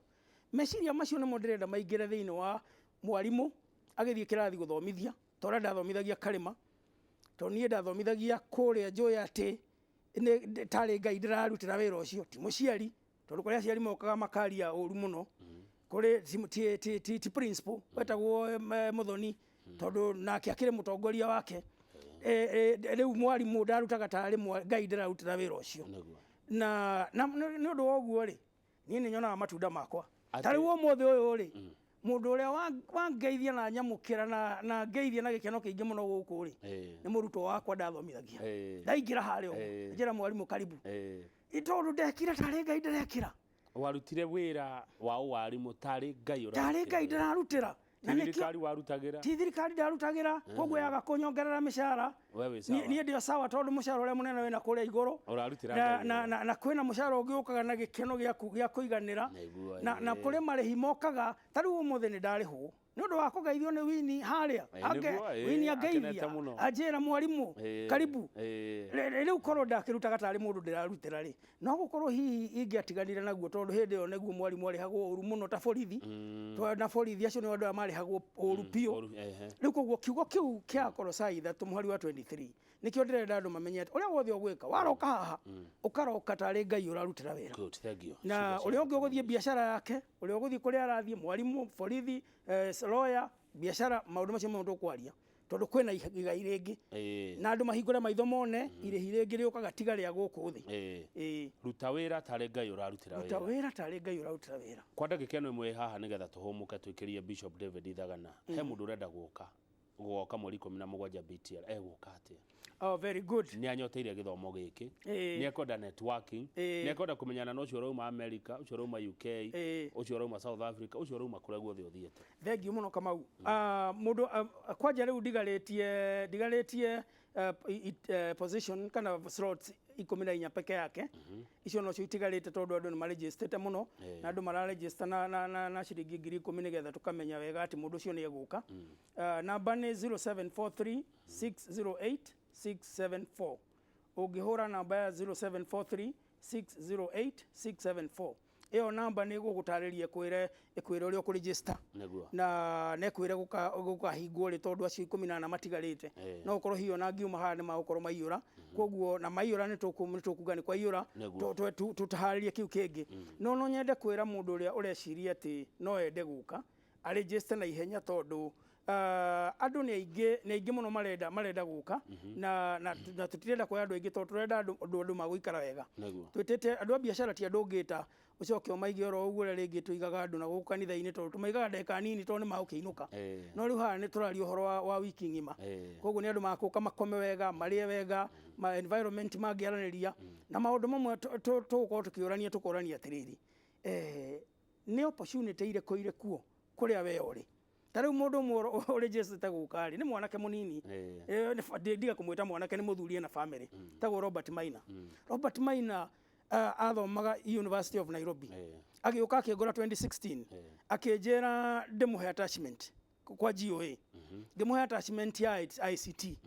Meciria macio nĩmo ndĩrenda maingĩre thĩinĩ wa mwarimũ agĩthiĩ kĩrathi gũthomithia, ta ũrĩa ndathomithagia Karĩma, tondũ niĩ ndathomithagia kũrĩa njũĩ atĩ tarĩ Ngai ndĩrarutĩra wĩra ũcio, ti mũciari, tondũ kũrĩa aciari mokaga makaria ũru mũno, kũrĩ ti principal wetagwo Mũthoni, tondũ nake akĩrĩ mũtongoria wake. Rĩu mwarimũ ndarutaga tarĩ Ngai ndĩrarutĩra wĩra ũcio. Na nĩ ũndũ wa ũguo rĩ, niĩ nĩ nyonaga matunda makwa. Ta rĩu ũmũthĩ ũyũ rĩ, mũndũ ũrĩa wangeithia na nyamũkĩra na ngeithia na gĩkeno kĩingĩ mũno gũkũ rĩ, nĩ mũrutwo wakwa ndathomithagia. Ndaingĩra harĩa ũguo, njĩra mwarimũ karibu. Tondũ ndekire tarĩ Ngai ndĩrekĩra. Warutire wĩra wa ũwarimũ tarĩ Ngai ũrarutĩra. Tarĩ Ngai ndĩrarutĩra. Ti thirikari warutagĩra? Ti thirikari ndarutagĩra, koguo yaga kũnyongerera mĩcara. We wĩ sawa. Niĩ ndĩ o sawa tondũ mũcara ũrĩa mũnene wĩna kũrĩa igũrũ. Ũrarutĩra Ngai wĩra. Na kwĩna mũcara ũngĩ ũkaga na gĩkeno gĩa kũiganĩra. Nĩguo, Na kũrĩ marĩhi mokaga, ta rĩu ũmũthĩ nĩ ndarĩhwo. Nĩ ũndũ wa kũgeithio nĩ Winnie harĩa. Nĩguo, Winnie akenete angeithia mũno. Anjĩra, "Mwarimũ, karibu." Rĩu korwo ndakĩrutaga tarĩ mũndũ ndĩrarutĩra rĩ, no gũkorwo hihi ingĩatiganire naguo, tondũ hĩndĩ ĩyo nĩguo mwarimũ arĩhagwo ũru mũno ta borithi. Na borithi acio nĩ andũ arĩa marĩhagwo ũru biũ. Ũru, ehe. Rĩu koguo kiugo kĩu kĩa Kolosai 3 mũhari wa 23 nĩkĩo ndĩrenda andũ mamenye atĩ ũrĩa wothe ũgwĩka, waroka haha ũkaroka tarĩ Ngai ũrarutĩra wĩra. Good, thank you. Na Ciugo ũrĩa cia ũngĩ ũgũthiĩ biacara yake, ũrĩa ũgũthiĩ kũrĩa arathiĩ, mwarimũ, borithi, lawyer, biacara, maũndũ macio mothe tũkwaria, tondũ kwĩna igai rĩngĩ na andũ mahingũre maitho mone irĩhi rĩngĩ rĩũkaga tiga rĩa gũkũ thĩ. Ruta wĩra tarĩ Ngai ũrarutĩra Ruta wĩra. Wĩra tarĩ Ngai ũrarutĩra wĩra. Kwa ndagĩka ĩno ĩmwe haha, nĩgetha tũhũmũke tũikĩrie Bishop David Ithagana, he mũndũ ũrenda gũka mweri 17 BTL, egũka atĩa? Oh, very good. Nĩ anyoteire gĩthomo gĩkĩ, nĩ ekwenda networking, nĩ ekwenda kũmenyana na ũcio ũrauma America, ũcio ũrauma UK, ũcio ũrauma South Africa, ũcio ũrauma kũrĩa guothe ũthiĩte. Thank you mũno, Kamau. Ah, mũndũ kwanja rĩu ndigarĩtie position kana slots 14 peke yake. Icio nocio itigarĩte, tondũ andũ nĩ marejistĩte mũno na andũ mararejista na ciringi 10,000, nĩgetha tũkamenya wega atĩ mũndũ ũcio nĩ egũka. Namba nĩ 0743 608 674. Ũngĩhũra namba ya 0743 608 674, ĩyo namba nĩ ĩgũgũtarĩria, ĩkwĩre ũrĩa ũkũregister na nekwĩre gũkahingwo rĩ, tondũ acio 14 matigarĩte no ũkorwo hihi ona ngiuma haha nĩ magũkorwo maiyũra. Koguo na maiyũra nĩ tũkuga nĩ kwaiyũra, tũtaharĩrie kĩu kĩngĩ. No nyende kwĩra mũndũ ũrĩa ũreciria atĩ no ende gũka aregister na ihenya, tondũ andũ nĩ aingĩ mũno marenda gũka, na tũtirenda kuoya andũ aingĩ, tondũ tũrenda andũ magũikara wega. Twĩtĩte andũ a biacara, ti andũ ũngĩta ũcoke ũmaige oro ũguo ũrĩa rĩngĩ tũigaga andũ na gũkũ kanitha-inĩ, tondũ tũmaigaga ndagĩka nini tondũ nĩ magũkĩinũka. No rĩu haha nĩ tũraria ũhoro wa wiki ng'ima. Koguo nĩ andũ makũka makome wega, marĩe wega, ma environment mangĩaranĩria na maũndũ mamwe tũgũkorwo tũkĩũrania, tũkorania atĩrĩrĩ, nĩ opportunity irĩkũ irĩ kuo kũrĩa we ũrĩ? Ta rĩu mũndũ ũmwe ũrĩnjĩcĩte gũka rĩ, nĩ mwanake mũnini. Ndiga kũmwĩta mwanake, nĩ mũthuri ena family, tagwo Robert Maina. Robert Maina athomaga University of Nairobi. Agĩũka akĩngora 2016, akĩnjĩra ndĩmũhe attachment kwa GOA. Ngĩmũhe attachment ya ICT.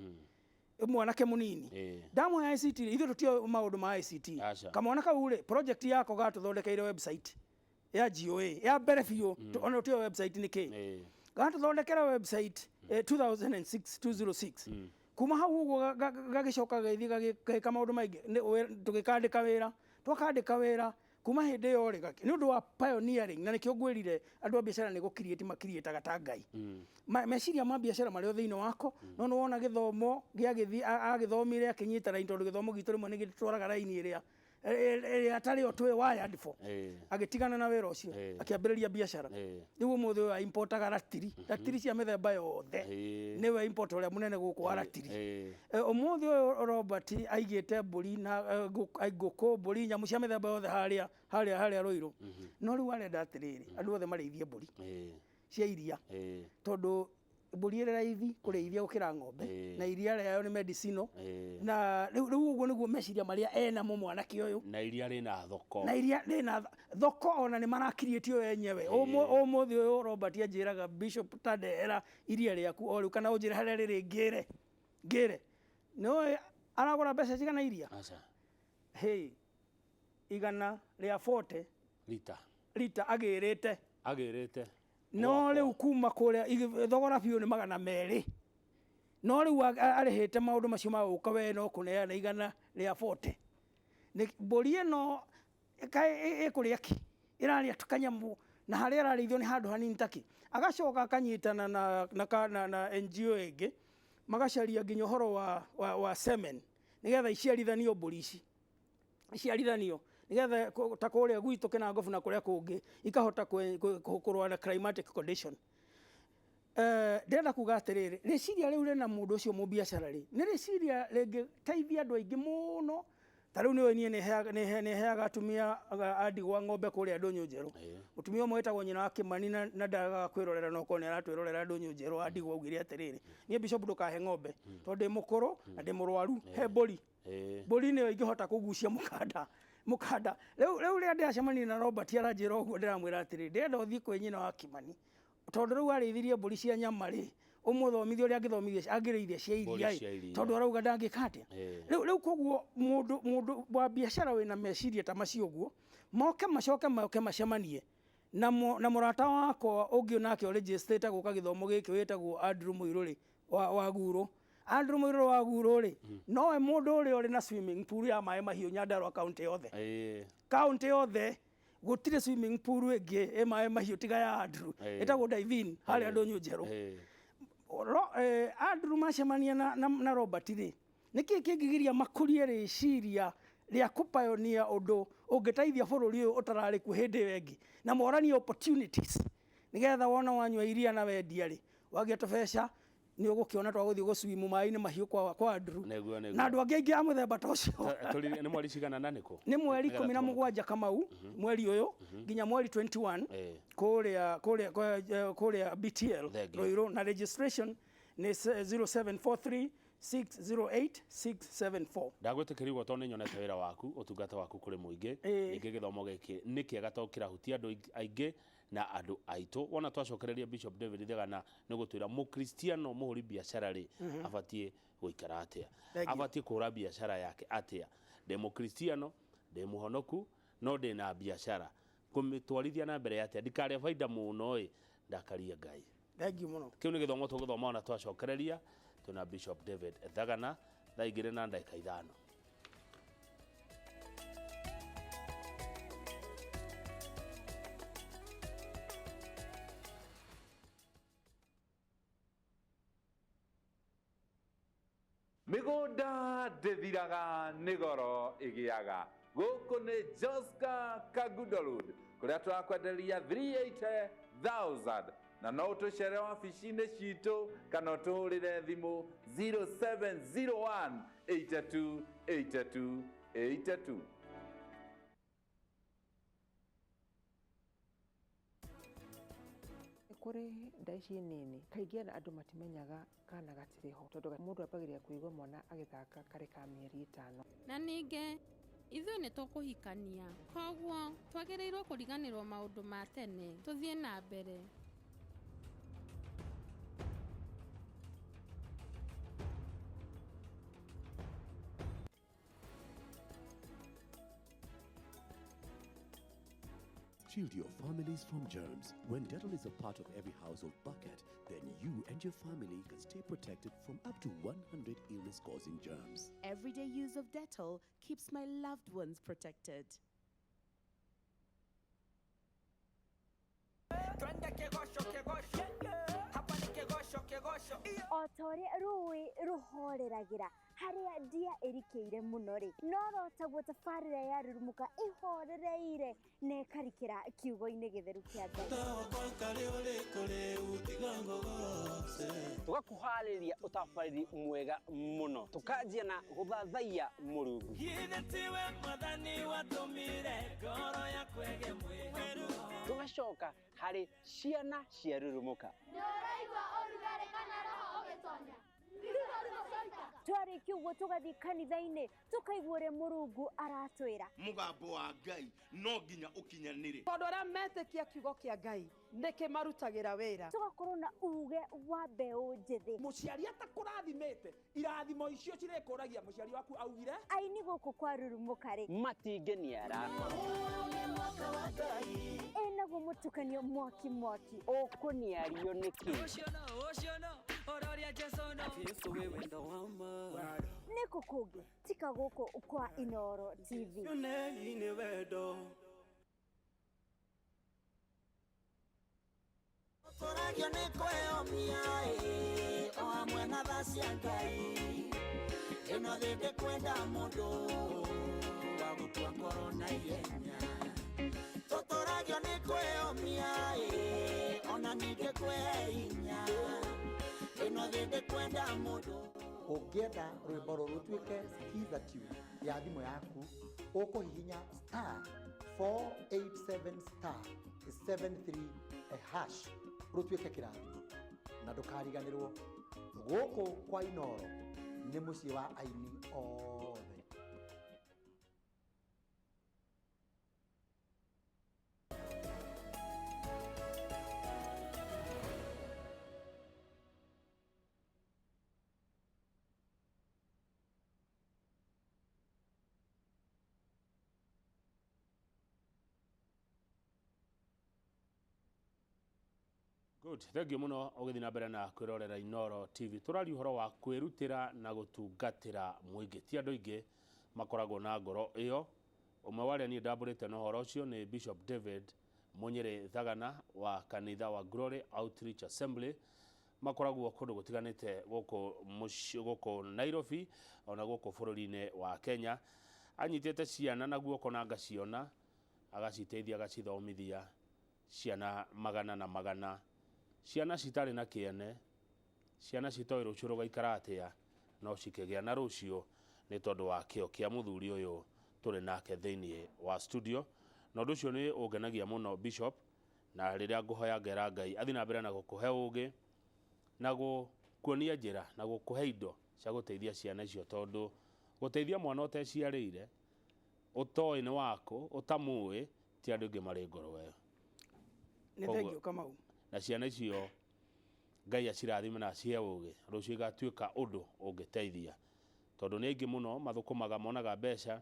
Mwanake mũnini, ndamũhe ICT, ithuĩ tũtioĩ maũndũ ma ICT. Aca. Kamwana kau rĩ, project yako gatũthondekeire website ya GOA ya mbere biũ. Ona tũtioĩ website nĩ kĩ. Gatũthondekera website 2006, 206. Kuma hau ũguo gagĩcoka gagĩthiĩ gagĩka maũndũ maingĩ. Tũgĩkandĩka wĩra, twakandĩka wĩra kuma hĩndĩ ĩyo rĩ, nĩ ũndũ wa pioneering, na nĩkĩo ngwĩrire andũ a biacara nĩ gũkiriĩti makiriĩtaga ta Ngai. Meciria ma biacara marĩ o thĩinĩ wako, no nĩ wona gĩthomo gĩagĩthiĩ agĩthomire akĩnyita raini, tondũ gĩthomo gitũ rĩmwe nĩ gĩtwaraga raini ĩrĩa ĩtarĩ yo twĩ wired for. Agĩtigana na wĩra ũcio, akĩambĩrĩria biacara. Rĩu ũmũthĩ ũyũ aimportaga ratiri cia mĩthemba yothe. Nĩwe import ũrĩa mũnene gũkũ wa ratiri. Ũmũthĩ ũyũ Robert aigĩte mbũri na ngũkũ, mbũri, nyamũ cia mĩthemba yothe harĩa Rũirũ. No rĩu arenda atĩrĩrĩ, andũ othe marĩithie mbũri cia iria, tondũ mbũri ĩrĩ raithi kũrĩithia gũkĩra ng'ombe, na iria rĩayo nĩ medicinal. Na rĩu ũguo nĩguo meciria marĩa enamo mwanake ũyũ. Na iria rĩna thoko. Na iria rĩna thoko, ona nĩ marakiriĩtio enyewe. Ũmũthĩ ũyũ Robert anjĩraga, "Bishop, ta ndehera iria rĩaku o rĩu, kana ũnjĩre harĩa rĩrĩ ngĩre." Nĩũĩ aragũra mbeca cigana iria? Aca. Hey, 140 Lita. Lita agĩrĩte. Agĩrĩte. No rĩu kuma kũrĩa thogora biũ nĩ 200, no rĩu arĩhĩte maũndũ macio ma gũka, we no kũneana 140. Nĩ mbũri ĩno kaĩ ĩkũrĩa ki, ĩrarĩa tu kanyamũ, na harĩa ĩrarĩithio nĩ handũ hanini taki. Agacoka akanyitana na NGO ĩngĩ, magacaria nginya ũhoro wa semen, nĩgetha iciarithanio, mbũri ici iciarithanio, nĩgetha ta kũrĩa gwitũ Kĩnangobu na kũrĩa kũngĩ ikahota kũrũa na climatic condition. Ndĩrenda kuga atĩrĩrĩ, rĩciria rĩu rĩna mũndũ ũcio mũbiacara rĩ, nĩ rĩciria rĩngĩteithia andũ aingĩ mũno. Ta rĩu nĩũĩ niĩ nĩheaga atumia a ndigwa ng'ombe kũrĩa Ndũnyũ Njerũ. Mũtumia ũmwe wĩtagwo nyina wa Kĩmani, na ndagaga kwĩrorera, no korwo nĩ aratwĩrorera Ndũnyũ Njerũ, a ndigwa, augire atĩrĩrĩ, "Niĩ Bishop ndũkahe ng'ombe, tondũ ndĩ mũkũrũ na ndĩ mũrwaru, he mbũri. Mbũri nĩyo ingĩhota kũgucia mũkanda." Rĩu rĩrĩa ndĩracemania na Robert aranjĩra ũguo, ndĩramwĩra atĩrĩ, ndĩrenda ũthiĩ kwĩ nyina wa Kĩmani. Tondũ rĩu arĩithirie mbũri cia nyama rĩ, ũmũthomithie ũrĩa angĩthomithia angĩrĩithia cia iria ĩ, tondũ arauga ndangĩka atĩa. Rĩu koguo mũndũ wa biacara wĩna meciria ta macio ũguo, moke macoke moke macemanie na mũrata wakwa ũngĩ nake ũrĩnjĩstĩte gũka gĩthomo gĩkĩ wĩtagwo Andrew Mũirũrĩ wa Guro. Andrew Mũirũrĩ wa Guro rĩ, nowe mũndũ ũrĩa ũrĩ na swimming pool ya maĩ mahiũ Nyandarua county yothe. County yothe gũtirĩ swimming pool ĩngĩ ĩ maĩ mahiũ tiga ya Andrew. Ĩtagwo Divine harĩa Ndũnyũ Njerũ. Andrew macemania na Robert rĩ, nĩkĩ kĩngĩgiria makũrie rĩciria rĩa kũpayonia ũndũ ũngĩteithia bũrũri ũyũ ũtararĩ kuo hĩndĩ ĩyo ĩngĩ, na moranie opportunities nĩgetha wona wanyua iria na wendia rĩ, wagĩa tũbeca nĩ ũgũkĩona twagũthiĩ gũswimu maĩ-inĩ mahiũ kwa Andrew. Na andũ angĩ aingĩ a mũthemba ta ũcio. Nĩ mweri cigana na nĩkũ? Nĩ mweri 17 Kamau, mweri ũyũ nginya mweri 21 kũrĩa BTL Ruiru, na registration nĩ 0743 608 674. Ndagwĩtĩkĩria tondũ nĩ nyonete wĩra waku, ũtungata waku kũrĩ mũingĩ. Ningĩ gĩthomo gĩkĩ nĩ kĩega tondũ kĩrahutia andũ aingĩ na andũ aitũ. Wona twacokereria Bishop David Thagana nĩ gũtwĩra mũkristiano mũhũri biacara rĩ, abatiĩ gũikara atĩa, abatiĩ kũhũra biacara yake atĩa. Ndĩ mũkristiano, ndĩ mũhonoku, no ndĩ na biacara, kũmĩtwarithia na mbere atĩa, ndikarĩa baida mũno ĩ, ndakarie Ngai. Thank you mũno. Kĩu nĩ gĩthomo tũgũthoma ona twacokereria twĩna Bishop David Thagana thaa 2:05. Mĩgũnda ndĩthiraga nĩ goro ĩgĩaga. Gũkũ nĩ Joska Kangundo Road kũrĩa tũrakwenderia 380,000 na no ũtũcere wabici-inĩ citũ kana ũtũhũrĩre thimũ 0701 82 82 82. Kũrĩ nda ici nini kaingĩ andũ matimenyaga kana gatirĩ ho tondũ mũndũ ambagĩrĩria kũigua mwana agĩthaka karĩ ka mĩeri 5. Na ningĩ ithuĩ nĩ tũkũhikania, koguo twagĩrĩirwo kũriganĩrwo maũndũ ma tene tũthiĩ na mbere. Shield your families from germs. When Dettol is a part of every household bucket, then you and your family can stay protected from up to 100 illness-causing germs. Everyday use of Dettol keeps my loved ones protected. O ta ũrĩa rũĩ rũhoreragira harĩa ndia ĩrikĩire mũno rĩ, no rotaguo tabarĩra ya Rurumuka ĩhorereire na ĩkarikĩra kiugo-inĩ gĩtheru kĩa Ngai. Tũgakũharĩria ũtabarĩri mwega mũno, tũkanjia na gũthathaiya Mũrungu. Tũgacoka harĩ ciana cia Rurumuka. Twarĩkia ũguo tũgathiĩ kanitha-inĩ tũkaigua ũrĩa Mũrungu aratwĩra. Mũgambo wa Ngai no nginya ũkinyanĩre. Tondũ arĩa metĩkia kiugo kĩa Ngai nĩkĩmarutagĩra wĩra. Tũgakorwo na uge wa mbeũ njĩthĩ. Mũciari atakũrathimĩte, irathimo icio cirĩkũragia mũciari waku augire. Aini gũkũ kwa Rurumuka rĩ, matingĩniara. Ĩnaguo mũtukanio mwaki mwaki. Ũkũniario nĩkĩ? Nĩkũ kũngĩ tika gũkũ kwa Inooro TV. Tũragio nĩ kwĩyomia o hamwe na tha cia Ngai. Ĩno thĩ ndĩkwenda mũndũ wa gũkua ngoro na ihenya. Tũtũragio nĩ kwĩyomia ona ningĩ kwĩhe hinya. Ĩno thĩ ndĩkwenda mũndũ. Ũngĩenda rwĩmbo rũrũ rũtuĩke skiza tune ya thimũ yaku, ũkũhihinya star 487 star 73 hash rũtuĩke kĩrathimo. Na ndũkariganĩrwo, gũkũ kwa Inooro nĩ mũciĩ wa aini othe. Good. Thank you muno ũgĩthiĩ na mbere na kwĩrorera Inooro TV. Tũraria ũhoro wa kwĩrutĩra na gũtungatĩra mũingĩ. Ti andũ aingĩ makoragwo na ngoro ĩyo. Ũmwe wa arĩa niĩ ndambũrĩte na ũhoro ũcio nĩ Bishop David Munyĩrĩ Thagana wa kanitha wa Glory Outreach Assembly makoragwo kũndũ gũtiganĩte gũkũ gũkũ Nairobi ona gũkũ bũrũri-inĩ wa Kenya. Anyitĩte ciana na guoko na ngaciona, agaciteithia agacithomithia ciana magana na magana, ciana citarĩ na kĩene, ciana citoĩ rũciũ rũgaikara atĩa, no cikĩgĩa na rũciũ nĩ tondũ wa kĩo kĩa mũthuri ũyũ tũrĩ nake thĩinĩ wa studio. Na ũndũ ũcio nĩ ũngenagia mũno Bishop, na rĩrĩa ngũhoya ngera Ngai athiĩ na mbere na gũkũhe ũgĩ na gũkuonia njĩra na gũkũhe indo cia gũteithia ciana icio, tondũ gũteithia mwana ũteciarĩire, ũtoĩ nĩ waku, ũtamũĩ, ti andũ aingĩ marĩ ngoro ĩyo. Nĩ thengiũ Kamau. Na ciana icio Ngai acirathime na acihe ũgĩ, rũciũ igatuĩka ũndũ ũngĩteithia, tondũ nĩ aingĩ mũno mathũkũmaga monaga mbeca,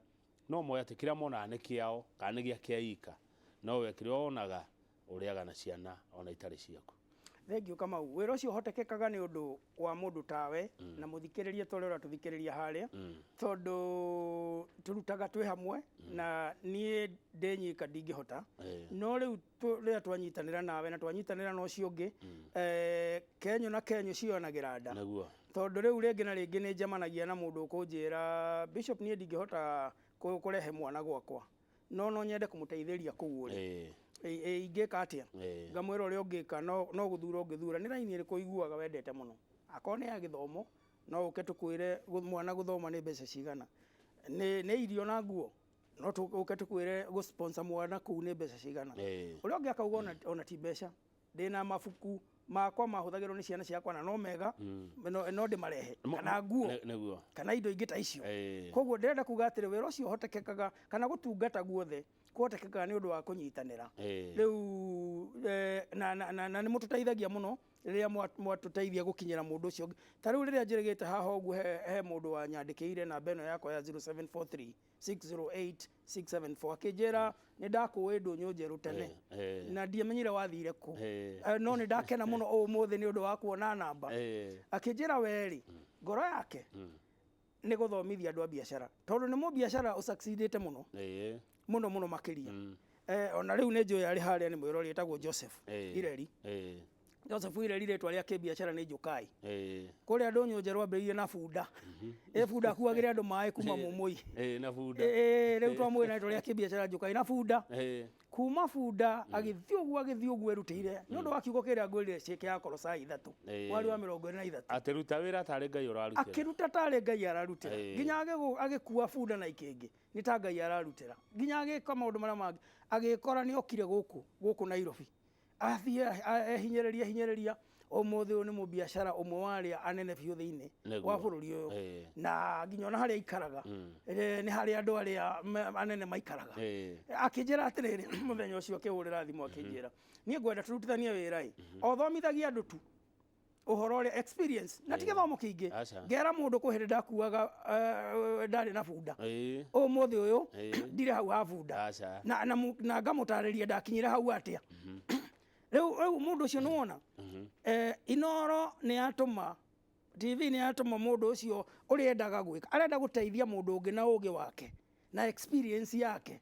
no moe atĩ kĩrĩa monaga nĩ kĩao kana nĩ gĩa kĩa ika, no we kĩrĩa wonaga ũrĩaga na ciana ona itarĩ ciaku. Thengiũ Kamau. Wĩra ũcio ũhotekekaga nĩ ũndũ wa mũndũ tawe na mũthikĩrĩria ta ũrĩa ũratũthikĩrĩria harĩa, tondũ tũrutaga twĩ hamwe na niĩ ndĩ nyika ndingĩhota. No rĩu rĩrĩa twanyitanĩra nawe na twanyitanĩra na ũcio ũngĩ, kenyũ na kenyũ cionagĩra nda. Tondũ rĩu rĩngĩ na rĩngĩ nĩ njemanagia na mũndũ ũkũnjĩra, Bishop, niĩ ndingĩhota kũrehe mwana gwakwa, no nyende kũmũteithĩria kũu ũrĩ. Ingĩka atĩa? Ngamwĩra ũrĩa ũngĩka, no gũthura ũngĩthura nĩ raini ĩrĩkũ ũiguaga wendete mũno. Akorwo nĩ ya gĩthomo, no ũke tũkwĩre mwana gũthoma nĩ mbeca cigana. Nĩ irio na nguo, no ũke tũkwĩre gũ-sponsor mwana kũu nĩ mbeca cigana. Ũrĩa ũngĩ akauga ona ti mbeca, ndĩna mabuku makwa mahũthagĩrwo nĩ ciana ciakwa na no mega, no ndĩmarehe, kana nguo, kana indo ingĩ ta icio. Koguo ndĩrenda kuga atĩrĩ, wĩra ũcio ũhotekekaga kana gũtungata guothe kũhotekekaga nĩ ũndũ wa kũnyitanĩra. Rĩu na nĩ mũtũteithagia mũno rĩrĩa mwatũteithia gũkinyĩra mũndũ ũcio. Ta rĩu rĩrĩa njĩrĩgĩte haha ũguo, he mũndũ wanyandĩkĩire namba ĩno yakwa ya 0743 608 674 akĩnjĩra nĩ ndakũĩ ndũnyũ njerũ tene na ndiamenyire wathire kũ, no nĩ ndakena mũno ũmũthĩ nĩ ũndũ wa kuona namba. Akĩnjĩra werĩ ngoro yake nĩ gũthomithia andũ a biacara, tondũ nĩ mũbiacara ũsucceedĩte mũno mũno mũno makĩria. Ona rĩu nĩ njũĩ arĩ harĩa nĩ mwĩrori etagwo Joseph Ireri. Joseph Ireri rĩtwa rĩa kĩbiacara nĩ Njukai. Kũrĩa ndũnyũ njerũ ambĩrĩirie na bunda. Bunda akuagĩre andũ maĩ kuma Mũmũi. Na bunda. Rĩu twamwĩra rĩtwa rĩa kĩbiacara Njukai na bunda. Kuma bunda agĩthiĩ ũguo agĩthiĩ ũguo erutĩire nĩ ũndũ wa kiugo kĩrĩa ngwĩrire kĩa Kolosai 3 mweri wa 23. Akĩruta wĩra tarĩ Ngai ũrarutĩra. Akĩruta tarĩ Ngai ararutĩra. Nginya agĩkua bunda na ikĩngĩ nĩ ta Ngai ararutĩra. Nginya agĩka maũndũ marĩa mangĩ agĩkora nĩ okire gũkũ Nairobi. Athiĩ ehinyĩrĩria hinyĩrĩria, ũmũthĩ ũyũ nĩ mũbiacara ũmwe wa arĩa anene biũ thĩinĩ wa bũrũri ũyũ, na nginya ona harĩa aikaraga nĩ harĩa andũ arĩa anene maikaraga. Akĩnjĩra atĩrĩrĩ, mũthenya ũcio akĩhũrĩra thimũ akĩnjĩra niĩ ngwenda tũrutithanie wĩra ĩ, o thomithagia andũ tu ũhoro ũrĩa experience na ti gĩthomo kĩingĩ. Ngera mũndũ kwĩ hĩndĩ ndakuaga ndarĩ na bunda, ũmũthĩ ũyũ ndirĩ hau ha bunda, na ngamũtarĩria ndakinyire hau atĩa. Rĩu mũndũ ũcio nĩ wona Inooro nĩ yatũma TV nĩ yatũma mũndũ ũcio ũrĩa endaga gwĩka, arenda gũteithia mũndũ ũngĩ na ũgĩ wake na experience yake,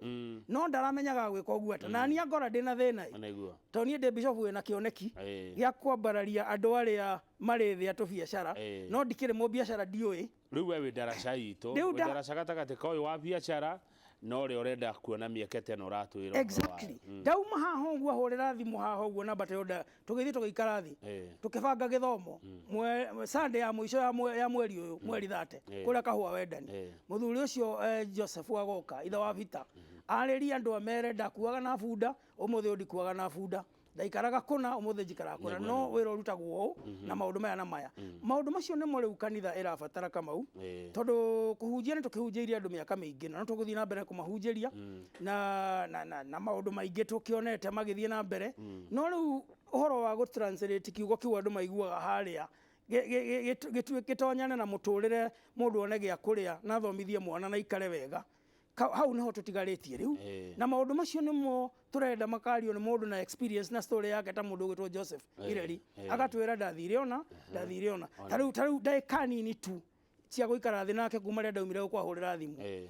no ndaramenyaga gwĩka ũguo atĩa. Na niĩ angora ndĩna thĩna ĩ, tondũ niĩ ndĩ bishop wĩna kĩoneki gĩa kwambararia andũ arĩa marĩ thĩ a tũbiacara, no ndikĩrĩ mũbiacara, ndiũĩ. Rĩu we wĩ ndaraca itũ, wĩ ndaraca gatagatĩ ka ũyũ wa biacara na ũrĩa ũrenda kuona mĩeke ta ĩno ũratwĩra. Exactly. Ndauma haha ũguo ahũrĩra thimũ haha ũguo namba ta ĩyo, tũgĩthiĩ tũgĩikara thĩ tũkĩbanga gĩthomo Sunday ya mũico ya mweri ũyũ, mweri 30, kũrĩa Kahũa Wendani. Mũthuri ũcio Joseph agoka, ithe wa Peter, arĩrie andũ amere ndakuaga na bunda, ũmũthĩ ũyũ ndikuaga na bunda, ndaikaraga kũna, ũmũthĩ njikaraga kũna, no wĩra ũrutagwo ũũ na maũndũ maya na maya. Maũndũ macio nĩmo rĩu kanitha ĩrabatara Kamau, tondũ kũhunjia nĩ tũkĩhunjĩirie andũ mĩaka mĩingĩ na no tũgũthiĩ na mbere kũmahunjĩria na maũndũ maingĩ tũkĩonete magĩthiĩ na mbere, no rĩu ũhoro wa gũ-translate kiugo kĩu andũ maiguaga harĩa gĩtonyane na mũtũrĩre, mũndũ one gĩa kũrĩa na athomithie mwana na ikare wega. Hau nĩho tũtigarĩtie rĩu. Na maũndũ macio nĩmo tũrenda makario nĩ mũndũ na experience na story yake, ta mũndũ ũgwĩtwo Joseph Ireri, agatwĩra ndathire ona ndathire ona. Ta rĩu ndagĩka nini tu cia gũikara thĩ nake kuma rĩrĩa ndaumire gũkwahũrĩra thimũ,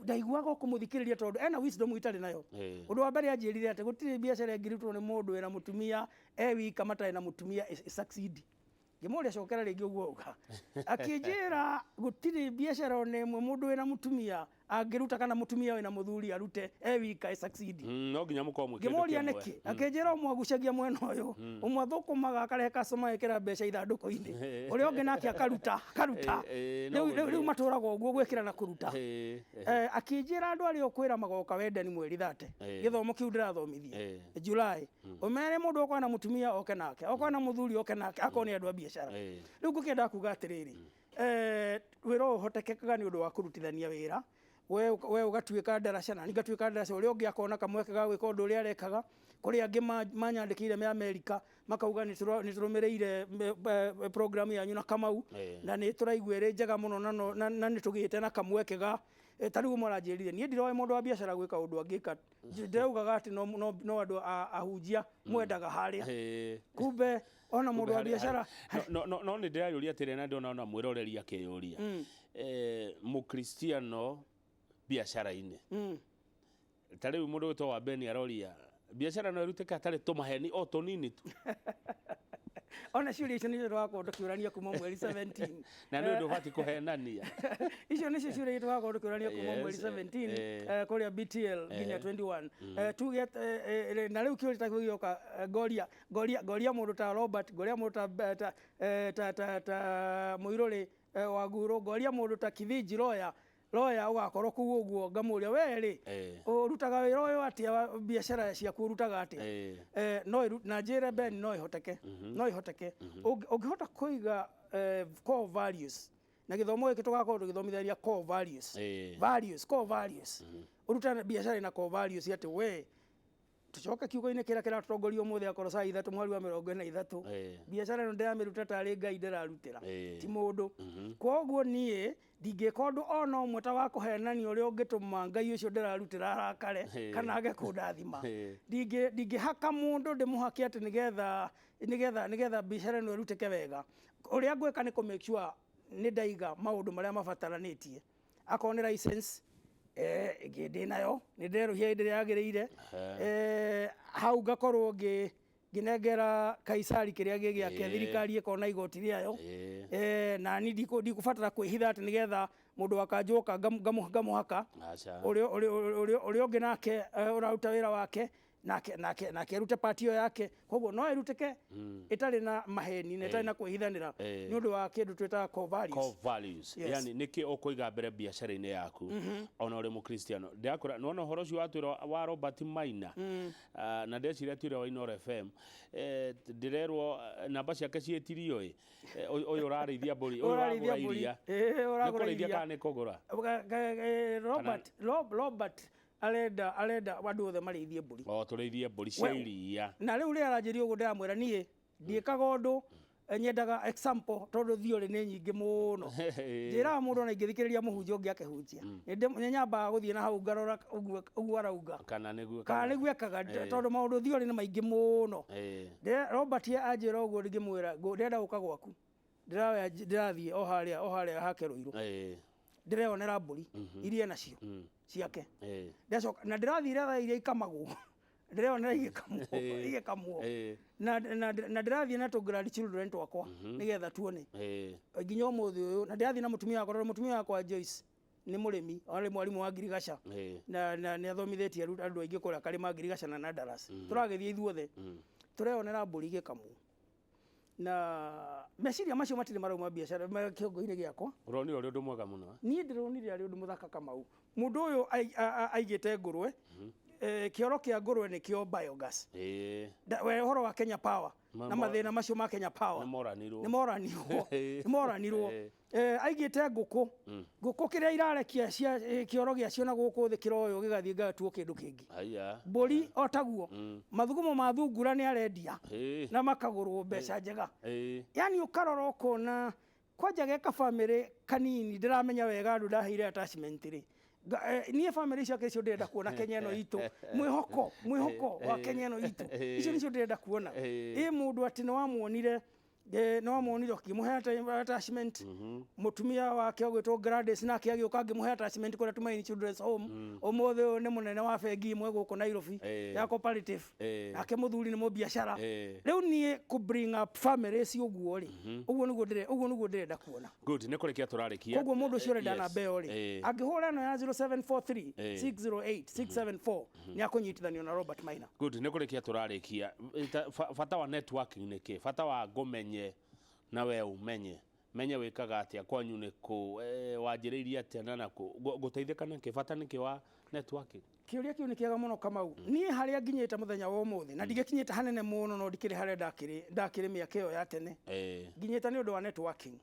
ndaiguaga kũmũthikĩrĩria tondũ ena wisdom itarĩ nayo. Ũndũ wa mbere anjĩrire atĩ gũtirĩ biacara ĩngĩrutwo nĩ mũndũ wĩna mũtumia e wika matarĩ na mũtumia ĩ succeed. Ngĩmũria cokera rĩngĩ ũguo auga. Akĩnjĩra gũtirĩ biacara ona ĩmwe mũndũ wĩna mũtumia angĩruta kana mũtumia wĩna mũthuri arute e wika ĩ succeed. No nginya mũkorwo mwĩ kĩndũ Ngĩmũria kĩmwe. nĩkĩ. Akĩnjĩra ũmwe agucagia mwena ũyũ, ũmwe athũkũmaga akarehe customer ekĩra mbeca ithandũkũ-inĩ, ũrĩa ũngĩ nake akaruta akaruta. No Rĩu gũthiĩ. Matũraga ũguo gwĩkĩra na kũruta. Akĩnjĩra andũ arĩa ũkwĩra magoka wendani mweri 30, gĩthomo kĩu ndĩrathomithia July, ũmere mũndũ okorwo na mũtumia oke nake, okorwo na mũthuri oke nake, akorwo nĩ andũ a biacara. Rĩu ngũkĩenda kuga atĩrĩrĩ, wĩra ũyũ ũhotekekaga nĩ ũndũ wa kũrutithania wĩra. We ũgatuĩka ndaraca na niĩ ngatuĩka ndaraca, ũrĩa ũngĩ akona kamweke ga gwĩka ũndũ ũrĩa arekaga. Kũrĩ angĩ manyandĩkĩire me Amerika makauga nĩ tũrũmĩrĩire program yanyu na Kamau na nĩ tũraigua ĩrĩ njega mũno na nĩ tũgĩte na kamweke ga ta rĩu ũmwe aranjĩrire niĩ ndiroĩ mũndũ wa biacara gwĩka ũndũ angĩka, ndĩraugaga atĩ no andũ ahunjia mwendaga harĩa, kumbe ona mũndũ wa biacara. No nĩ ndĩrayũria atĩrĩ, na ndĩrona ona mwĩroreri akĩyũria, mũkristiano biacara-inĩ, ta rĩu mũndũ wĩtwo wa Beni aroria, biacara no ĩrutĩke hatarĩ tũmaheni o tũnini tu? Ona ciũria icio nĩcio tũgakorwo tũkĩũrania kuma mweri 17. Na nĩ ũndũ ũbatiĩ kũhenania. Icio nĩcio ciũria iria tũgakorwo tũkĩũrania kuma mweri 17 kũrĩa BTL nginya 21. Tuge na rĩu kĩũria ta kĩu gĩoka, ngoria mũndũ ta Robert, ngoria mũndũ ta Mũirũrĩ wa Nguro, ngoria mũndũ ta Kithinji Lawyer, lawyer ũgakorwo kũu ũguo, ngamũria we rĩ, ũrutaga wĩra ũyũ atĩa wa biacara ciaku, ũrutaga atĩa? No na njĩre Ben, no ĩhoteke, no ĩhoteke. Ũngĩhota kũiga core values, na gĩthomo gĩkĩ tũgakorwo tũgĩthomithania core values, values, core values, ũrutane biacara ĩna core values, atĩ we tucoke kiugo-inĩ kĩrĩa kĩratũtongoria ũmũthĩ, akorwo saa 3 mweri wa 43, biacara ĩno ndĩramĩruta tarĩ Ngai ndĩrarutĩra, ti mũndũ. Koguo niĩ ndingĩka ũndũ ona ũmwe ta wa kũhenania ũrĩa ũngĩtũma Ngai ũcio ndĩrarutĩra arakare kana age kũndathima. Ndingĩhaka mũndũ ndĩmũhake atĩ nĩgetha biacara ĩno ĩrutĩke wega. Ũrĩa ngwĩka nĩ kũ make sure nĩ ndaiga maũndũ marĩa mabataranĩtie, akorwo nĩ license ĩngĩ ndĩ nayo, nĩ nderũhia hĩndĩ ĩrĩa yagĩrĩire, hau ngakorwo ngĩnengera Kaisari kĩrĩa gĩ gĩake, thirikari ĩkona igoti rĩayo, na ni ndikũbatara kwĩhitha atĩ nĩgetha mũndũ wa kanjũ oka ngamũhaka. Aca. Ũrĩa ũngĩ nake ũraruta wĩra wake nake arute part ĩyo yake. Koguo no ĩrutĩke ĩtarĩ na maheni na ĩtarĩ na kwĩhithanĩra, nĩ ũndũ wa kĩndũ twĩtaga core values. Core values. Yes. Yani nĩkĩ ũkũiga mbere biacara-inĩ yaku ona ũrĩ mũkristiano. Ndĩrakwĩra nĩwona ũhoro ũcio watwĩra wa Robert Maina. Ah, na ndeciria twĩra wa Inooro FM, ndĩrerwo namba ciake ciĩtirio ĩ. Ũyũ ũrarĩithia mbũri, ũyũ Ũrarĩithia ũragũra mbũri. iria. Ĩĩ, Nĩ ũragũra kũrĩithia iria. kana nĩ kũgũra? Robert arenda andũ othe marĩithie mbũri. O tũrĩithie mbũri cia iria. Na rĩu rĩrĩa aranjĩria ũguo, ndĩramwĩra niĩ ndiĩkaga ũndũ, nyendaga example tondũ theory nĩ nyingĩ mũno. Njĩraga mũndũ ona ingĩthikĩrĩria mũhunjia ũngĩ akĩhunjia, nĩ nyambaga gũthiĩ na hau ngarora ũguo ũguo arauga kana nĩguo kana nĩguo ekaga, tondũ maũndũ theory nĩ maingĩ mũno. Robert anjĩra ũguo, ngĩmwĩra ndĩrenda gũka gwaku, ndĩrathiĩ o harĩa hake Rũirũ, ndĩreyonera mbũri iria nacio ciake. Ndacoka na ndĩrathire thaa iria ikamagwo, ndĩreyonera igĩkamwo, igĩkamwo, na ndĩrathiĩ na tũ grandchildren twakwa nĩgetha tuone nginya ũmũthĩ ũyũ, na ndĩrathiĩ na mũtumia wakwa tondũ mũtumia wakwa Joyce nĩ mũrĩmi, arĩ mwarimũ wa ngirigaca na nĩ athomithĩtie andũ aingĩ kũrĩa karĩma ngirigaca na Dallas. Tũragĩthiĩ ithuothe, tũreyonera mbũri igĩkamwo, na meciria macio matirĩ marauma biacara kĩongo-inĩ gĩakwa. Ũronire ũrĩ ũndũ mwega mũno, eh? Niĩ ndĩronire arĩ ũndũ mũthaka, Kamau. Mũndũ ũyũ aigĩte ngũrwe, kĩoro kĩa ngũrwe nĩkĩo biogas. We ũhoro wa Kenya Power na mathĩna macio ma Kenya Power. Nĩ moranirwo. Nĩ moranirwo, nĩ moranirwo. Aigĩte ngũkũ, ngũkũ kĩrĩa irarekia cia kĩoro gĩacio na gũkũ thĩ kĩroywo gĩgathiĩ gĩgatuo kĩndũ kĩngĩ. Haya. Mbũri o taguo, mathugumo ma thungura nĩ arendia na makagũrwo mbeca njega. Yani ũkarora ũkona kwanja geka bamĩrĩ kanini, ndĩramenya wega andũ ndaheire attachment rĩ. Niĩ bamĩrĩ icio icio ndĩrenda kuona Kenya ĩno itũ, mwĩhoko wa Kenya ĩno itũ, icio nĩcio ndĩrenda kuona. Ĩ mũndũ atĩ nĩwamuonire, nĩwamuonire ũkĩmũhe attachment, mũtumia wake ũgwĩtwo Gladys nake agĩũka ngĩmũhe attachment kũrĩa Tumaini Children's Home. Ũmũthĩ ũyũ nĩ mũnene wa bengi ĩmwe gũkũ Nairobi ya cooperative. Nake mũthuri nĩ mũbiacara. Rĩu niĩ kũ bring up families ũguo rĩ, ũguo nĩguo ndĩrenda kuona. Good, nĩ kũrĩkia tũrarĩkia. Koguo mũndũ ũcio ũrenda namba ĩyo rĩ, angĩhũra ĩno ya 0743 608 674, nĩ akũnyitithanio na Robert Maina. Good, nĩ kũrĩkia tũrarĩkia. Bata wa networking nĩ kĩ? Bata wa ngũmenye na we ũmenye, menye wĩkaga atĩa, kwanyu nĩ kũ, wanjĩrĩirie atĩa na nakũ, ngũteithĩka nĩkĩ? Bata nĩkĩ wa networking? Kĩũria kĩu nĩ kĩega mũno, Kamau. Niĩ harĩa nginyĩte mũthenya wa ũmũthĩ, na ndigĩkinyĩte hanene mũno, no ndikĩrĩ harĩa ndakĩrĩ mĩaka ĩyo ya tene, nginyĩte nĩ ũndũ wa networking.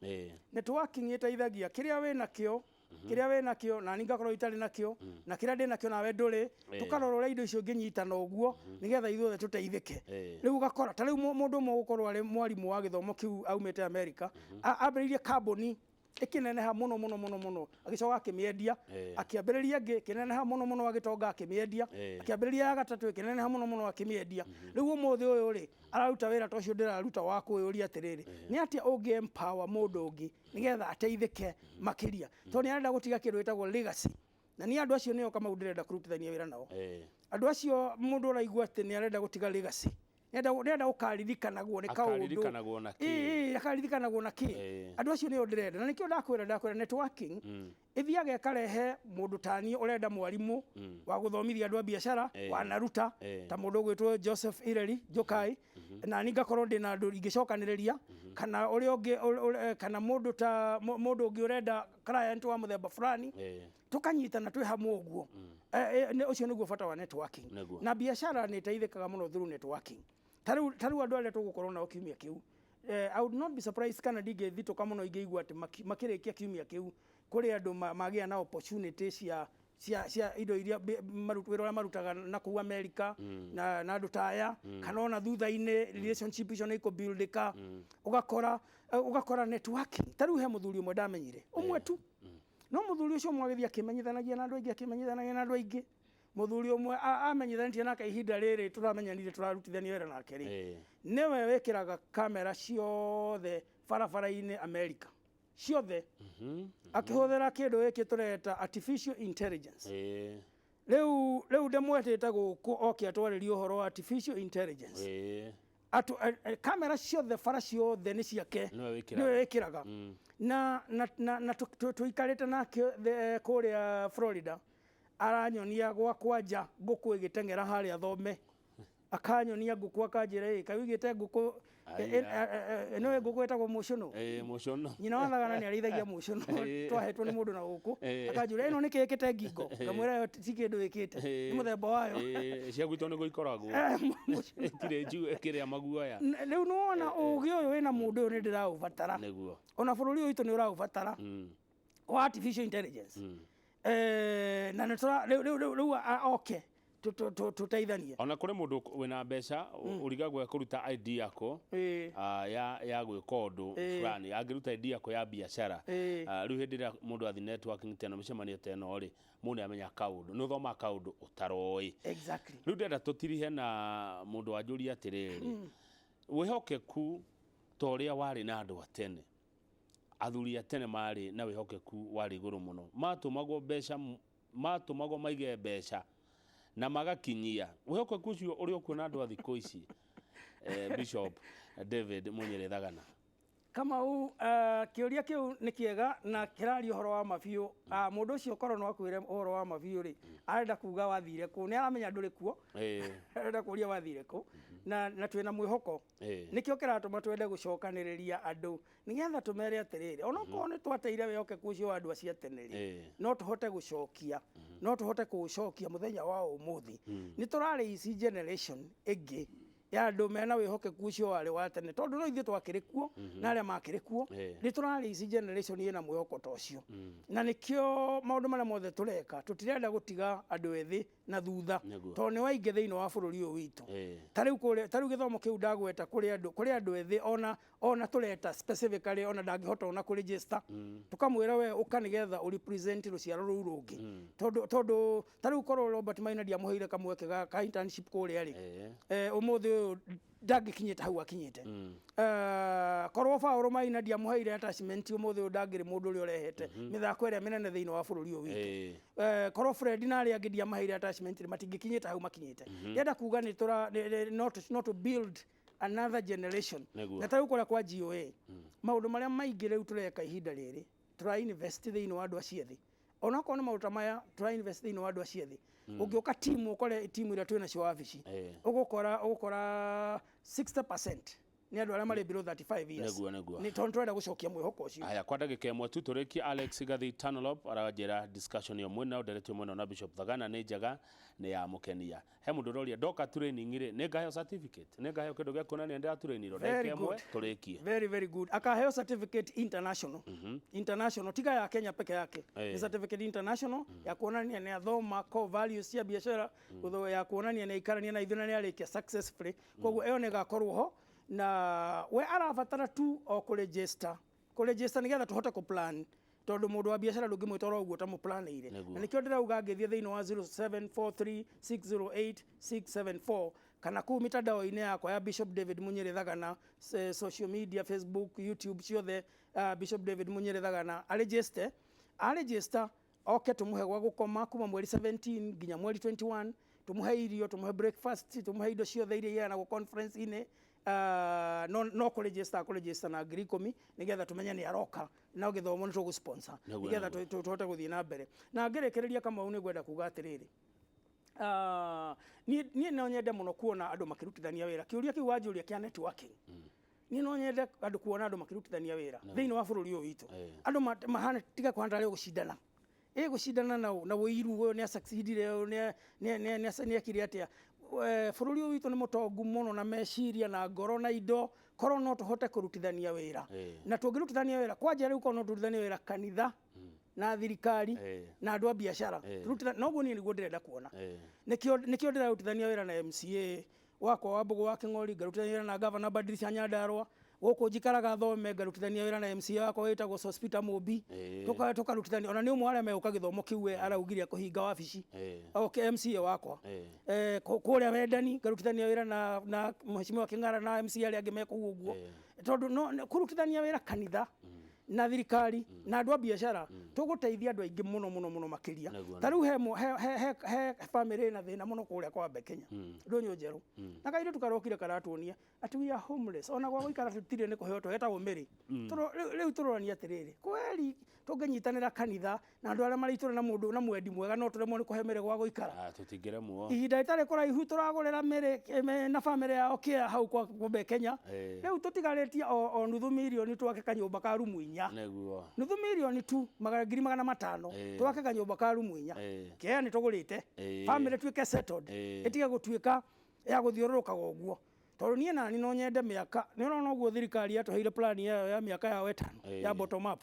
Networking ĩteithagia kĩrĩa wĩ nakĩo, kĩrĩa wĩ nakĩo na niĩ ngakorwo itarĩ nakĩo, na kĩrĩa ndĩ nakĩo nawe ndũrĩ, tũkarora ũrĩa indo icio ingĩnyitana ũguo nĩgetha ithuothe tũteithĩke. Rĩu ũgakora ta rĩu mũndũ ũmwe ũgũkorwo arĩ mwarimũ wa gĩthomo kĩu aumĩte America, ambĩrĩirie kambuni ĩkĩneneha mũno mũno mũno mũno, agĩcoka akĩmĩendia. Akĩambĩrĩria ĩngĩ, ĩkĩneneha mũno mũno, agĩtonga, akĩmĩendia. Akĩambĩrĩria ya gatatũ, ĩkĩneneha mũno mũno, akĩmĩendia. Rĩu ũmũthĩ ũyũ rĩ, araruta wĩra ta ũcio ndĩraruta wa kwĩyũria atĩrĩrĩ, nĩ atĩa ũngĩ empower mũndũ ũngĩ nĩgetha ateithĩke makĩria, tondũ nĩ arenda gũtiga kĩndũ gĩtagwo legacy. Na niĩ andũ acio nĩo, Kamau, ndĩrenda kũrutithania wĩra nao. Andũ acio, mũndũ ũraigua atĩ nĩ arenda gũtiga legacy, nĩarenda gũkaririkanagwo nĩ kaũndũ. Akaririkanagwo na kĩ? Ĩĩ, akaririkanagwo na kĩ. Andũ acio nĩo ndĩrenda, na nĩkĩo ndakwĩra networking ĩthiaga ĩkarehe mũndũ ta niĩ ũrenda mwarimũ wa gũthomithia andũ a biacara, wanaruta, ta mũndũ ũgwĩtwo Joseph Ireri Njokai, na niĩ ngakorwo ndĩna andũ ingĩcokanĩrĩria, kana ũrĩa ũngĩ, kana mũndũ ta mũndũ ũngĩ ũrenda client wa mũthemba fulani, tũkanyitana twĩ hamwe ũguo. Ũcio nĩguo bata wa networking. Na biacara nĩ ĩteithĩkaga mũno through networking. Ta rĩu andũ arĩa tũgũkorwo nao kiumia kĩu, I would not be surprised kana ndingĩthitũka mũno ingĩigua atĩ makĩrĩkia kiumia kĩu kũrĩ andũ magĩa na opportunity cia indo iria wĩra ũrĩa marutaga na kũu America na andũ ta aya, kana ona thutha-inĩ relationship icio nĩ ikũbuildĩka. Ũgakora networking, ta rĩu he mũthuri ũmwe ndamenyire ũmwe tu, no mũthuri ũcio ũmwe agĩthiĩ akĩmenyithanagia na andũ aingĩ, akĩmenyithanagia na andũ aingĩ. Mũthuri ũmwe amenyithanĩtie nake ihinda rĩrĩ tũramenyanire, tũrarutithania wĩra nake rĩ, nĩwe wĩkĩraga kamera ciothe barabara-inĩ America ciothe, akĩhũthĩra kĩndũ gĩkĩ tũreta artificial intelligence. Rĩu ndĩmwetĩte gũkũ oke atwarĩrie ũhoro wa artificial intelligence. Atu, kamera ciothe, bara ciothe nĩ ciake. Nĩwe wĩkĩraga. Nĩwe wĩkĩraga. Na tũikarĩte nake kũrĩa Florida, aranyonia gwakwa nja ngũkũ ĩgĩteng'era harĩa thome, akanyonia ngũkũ, akanjĩra, "Ĩ kaĩ ũigĩte ngũkũ?" Nĩwe ngũkũ ĩtagwo mũcũnũ. Ĩĩ, mũcũnũ. Nyina wa thagana nĩ arĩithagia mũcũnũ. Twahetwo nĩ mũndũ na gũkũ. Akanjũria, "Ĩno nĩkĩ ĩkĩte ngingo?" Ngamwĩra, "Ĩyo ti kĩndũ ĩkĩte, nĩ mũthemba wayo." Ĩĩ, cia gwitũ nĩguo ikoragwo, itirĩ ĩkĩrĩa maguoya. Rĩu nĩwona ũgĩ ũyũ wĩna mũndũ ũyũ nĩ ndĩraũbatara. Ona bũrũri ũyũ witũ nĩ ũraũbatara wa artificial intelligence. Na nĩ tũra rĩu oke tũteithanie. Ona kũrĩ mũndũ wĩna mbeca ũrigagwo kũruta ID yako ya gwĩka ũndũ fulani, angĩruta ID yako ya biacara. Rĩu hĩndĩ ĩrĩa mũndũ athiĩ networking ta ĩno, mĩcemanio ta ĩno rĩ, mũndũ nĩ amenya kaũndũ, nĩ ũthomaga kaũndũ ũtaroĩ. Rĩu ndĩrenda tũtirihe na mũndũ wanjũria atĩrĩrĩ, wĩhokeku ta ũrĩa warĩ na andũ a tene, athuri a tene marĩ na wĩhokeku warĩ igũrũ mũno, matũmagwo mbeca, matũmagwo maige mbeca na magakinyia, wĩhokeku ũcio ũrĩa ũkuona andũ a thikũ ici, Bishop David Munyere Thagana? Kamau, kĩũria kĩu nĩ kĩega na kĩraria ũhoro wa mabiũ. Mũndũ ũcio korwo no akwĩre ũhoro wa mabiũ rĩ, arenda kuga wathire kũ, nĩ aramenya ndũrĩ kuo. Arenda kũria wathire kũ, na twĩna mwĩhoko. Nĩkĩo kĩratũma twende gũcokanĩrĩria andũ nĩgetha tũmere atĩrĩrĩ, onokorwo nĩ twateire wĩhokeku ũcio wa andũ acio a tene rĩ, no tũhote gũcokia, no tũhote kũũcokia mũthenya wa ũmũthĩ. Nĩ tũrarĩ ici generation ĩngĩ. Ya andũ mena wĩhokeku ũcio warĩ wa tene, tondũ no ithuĩ twakĩrĩ kuo na arĩa makĩrĩ kuo, nĩ tũrarĩ ici generation ĩna mwĩhoko ta ũcio. Na nĩkĩo maũndũ marĩa mothe tũreka, tũtirenda gũtiga andũ ethĩ na thutha, tondũ nĩ waingĩ thĩinĩ wa bũrũri ũyũ witũ. Ta rĩu kũrĩa, ta rĩu gĩthomo kĩu ndagweta, kũrĩ andũ ethĩ ona tũreta specifically, ona ndangĩhota ona kũregister, tũkamwĩra we ũka nĩgetha ũrepresent rũciaro rũu rũngĩ, tondũ ta rĩu korwo Robert Maina ndiamũheire kamweke ka internship kũrĩa rĩ, ũmũthĩ ũyũ ndangĩkinyĩte hau akinyĩte. Korwo Paul Maina ndiamũheire attachment, ũmũthĩ ũyũ ndangĩrĩ mũndũ ũrĩa ũrehete mĩthako ĩrĩa mĩnene thĩinĩ wa bũrũri ũyũ witũ. Korwo Fred na arĩa angĩ ndiamaheire attachment rĩ, matingĩkinyĩte hau makinyĩte. Ndĩrenda kuga nĩ tũra not to build another generation. Na ta rĩu kũrĩa kwa GOA, maũndũ marĩa maingĩ rĩu tũreka ihinda rĩrĩ, tũra invest thĩinĩ wa andũ acio ethĩ. Onakorwo nĩ maũndũ ta maya, tũra invest thĩinĩ wa andũ acio ethĩ. Ũngĩũka timu ũkore timu iria twĩ nacio wabici, ũgũkora 60% nĩ andũ arĩa marĩ below 35 years. Nĩguo, nĩguo. Nĩ tondũ tũrenda gũcokia mwĩhoko ũcio. Haya, kwa ndagĩka ĩmwe tu tũrĩkie, Alex Gathi Tanolop aranjĩra discussion ĩyo mwena ũnderetio mwena na Bishop Thagana nĩ njega, nĩ yamũkenia. He mũndũ ũroria, ndoka training rĩ, nĩ ngaheo certificate, nĩ ngaheo kĩndũ gĩa kuonania ndĩra trainirwo? Very Ndagĩka ĩmwe good. tũrĩkie. Very, very good. Akaheo certificate international, international, tiga ya Kenya peke yake. Nĩ certificate international ya kuonania nĩ athoma core values cia biacara, ya kuonania nĩ aikarania na ithuĩ na nĩ arĩkia successfully. Koguo ĩyo nĩ ĩgakorwo ho, na we arabatara tu o kũregister nĩgetha tũhote kũplan, tondũ mũndũ wa biacara ndũngĩmwĩta oro ũguo ũtamũplanĩire. Na nĩkĩo ndĩrauga ngĩthiĩ thĩinĩ wa 0743608674 kana kũu mitandao-inĩ yakwa ya Bishop David Munyĩrĩ Thagana, social media, Facebook, YouTube, ciothe, Bishop David Munyĩrĩ Thagana, aregister, aregister oke tũmũhe gwa gũkoma kuma mweri 17 nginya mweri 21, tũmũhe irio, tũmũhe breakfast, tũmũhe indo ciothe iria iheanagwo conference-inĩ. No kũregister na 10,000 nĩgetha tũmenye nĩ aroka, no gĩthomo nĩ tũgũ-sponsor nĩgetha tũhote gũthiĩ na mbere. Na ngĩrĩkĩrĩria, Kamau, nĩ ngwenda kuga atĩrĩrĩ, niĩ no nyende mũno kuona andũ makĩrutithania wĩra. Kĩũria kĩu wanjũria kĩa networking, niĩ no nyende andũ kuona andũ makĩrutithania wĩra thĩinĩ wa bũrũri ũyũ witũ. Andũ mahana tiga kũhana tarĩ gũcindana, ĩ gũcindana na ũiru, ũyũ nĩ succeedire, ũyũ nĩ ekire atĩa. Bũrũri ũyũ witũ nĩ mũtongu mũno na meciria na ngoro na indo, korwo no tũhote kũrutithania wĩra. Na tũngĩrutithania wĩra kwanja rĩu, korwo no tũrutithanie wĩra kanitha na thirikari na andũ a biacara, noguo niĩ nĩguo ndĩrenda kuona. Nĩkĩo ndĩrarutithania wĩra na MCA wakwa wa Mbũgũ wa Kĩng'ori, ngarutithania wĩra na gavana Badilisha Nyandarua gũkũ njikaraga Thome, ngarutithania wĩra na MCA wakwa wĩtagwo Sospita Mũmbi. Tũkarutithania ona nĩ ũmwe arĩa megũka gĩthomo kĩu, we araugire akũhinga wabici. Okay, MCA wakwa kũrĩa Wendani, ngarutithania wĩra na mheshimiwa Kĩng'ara na MCA arĩa angĩ me kũu ũguo, tondũ no kũrutithania wĩra kanitha na thirikari na andũ a biacara, tũgũteithia andũ aingĩ mũno mũno mũno makĩria. Ta rĩu he family ĩna thĩna mũno kũrĩa kwa Kenya, ndũnyũ njerũ, na kairĩtu karokire karatuonia atĩ we are homeless, ona gwa gũikara tũtirĩ, nĩ kũheo tũhetagwo mĩrĩ. Rĩu tũrorania atĩrĩrĩ, kweri tũngĩnyitanĩra kanitha na andũ arĩa marĩ itũra na mũndũ na mwendi mwega, no tũremwo nĩ kũhe mĩrĩ gwa gũikara? Ah, tũtingĩremwo. Ihinda rĩtarĩ kũraihu tũragũrĩra mĩrĩ na bamĩrĩ yao kĩa hau kwa Bombe Kenya. Rĩu tũtigarĩtie o nuthu mirioni twake kanyũmba ka rumu 4. Nuthu mirioni tu, 500,000, twake kanyũmba ka rumu 4. Kĩa nĩ tũgũrĩte, bamĩrĩ tuĩke settled, ĩtige gũtuĩka ya gũthiũrũrũkaga ũguo, tondũ niĩ nani no nyende mĩaka nĩ ũrona ũguo thirikari yatũheire plan yayo ya mĩaka yao 5 ya bottom up.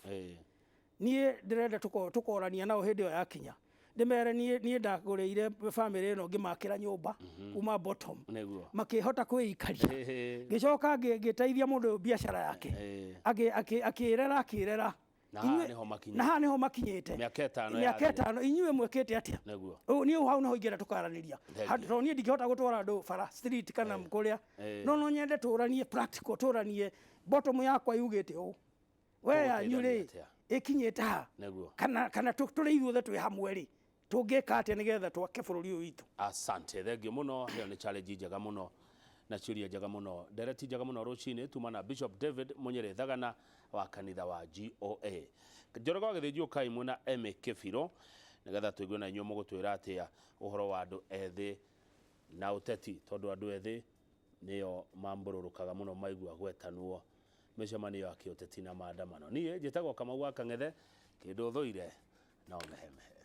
Niĩ ndĩrenda tũkorania nao hĩndĩ ĩyo yakinya, ndĩmere niĩ ndagũrĩire bamĩrĩ ĩno, ngĩmakĩra nyũmba kuma bottom, makĩhota kwĩikaria, ngĩcoka ngĩteithia mũndũ ũyũ biacara yake, akĩrera akĩrera. Na haha nĩho makinyĩte. Na haha nĩho makinyĩte. Mĩaka 5 Mĩaka yathira. 5, inyuĩ mwĩkĩte atĩa? Niĩ hau nĩho ingĩenda tũkaranĩria. Thank Handũ- you. Tondũ niĩ ndingĩhota gũtwara andũ bara street kana kũrĩa, no nyende tũranie practical, tũranie bottom yakwa yugĩte ũũ, we yanyu rĩ Tũgũteithania atĩa? ĩkinyĩte ha? Kana tũrĩ ithuothe twĩ hamwe rĩ, tũngĩka atĩa nĩgetha twake bũrũri ũyũ witũ? Asante, thengiũ mũno. Ĩyo nĩ challenge njega mũno na ciũria njega mũno, ndereti njega mũno rũcinĩ tuma na Bishop David Munyĩrĩ Thagana wa kanitha wa GOA. Njoroge wa Gĩthĩnji, ũkai mwena Emmy Kĩbirũ nĩgetha tũigue na inyuĩ mũgũtwĩra atĩa ũhoro wa andũ ethĩ na ũteti, tondũ andũ ethĩ nĩo mambũrũrũkaga mũno maigua gwetanwo mĩcemanio ya kĩũteti na maandamano. Niĩ njĩtagwo Kamau wa Kang'ethe, kĩndũ thũire no mehemehe.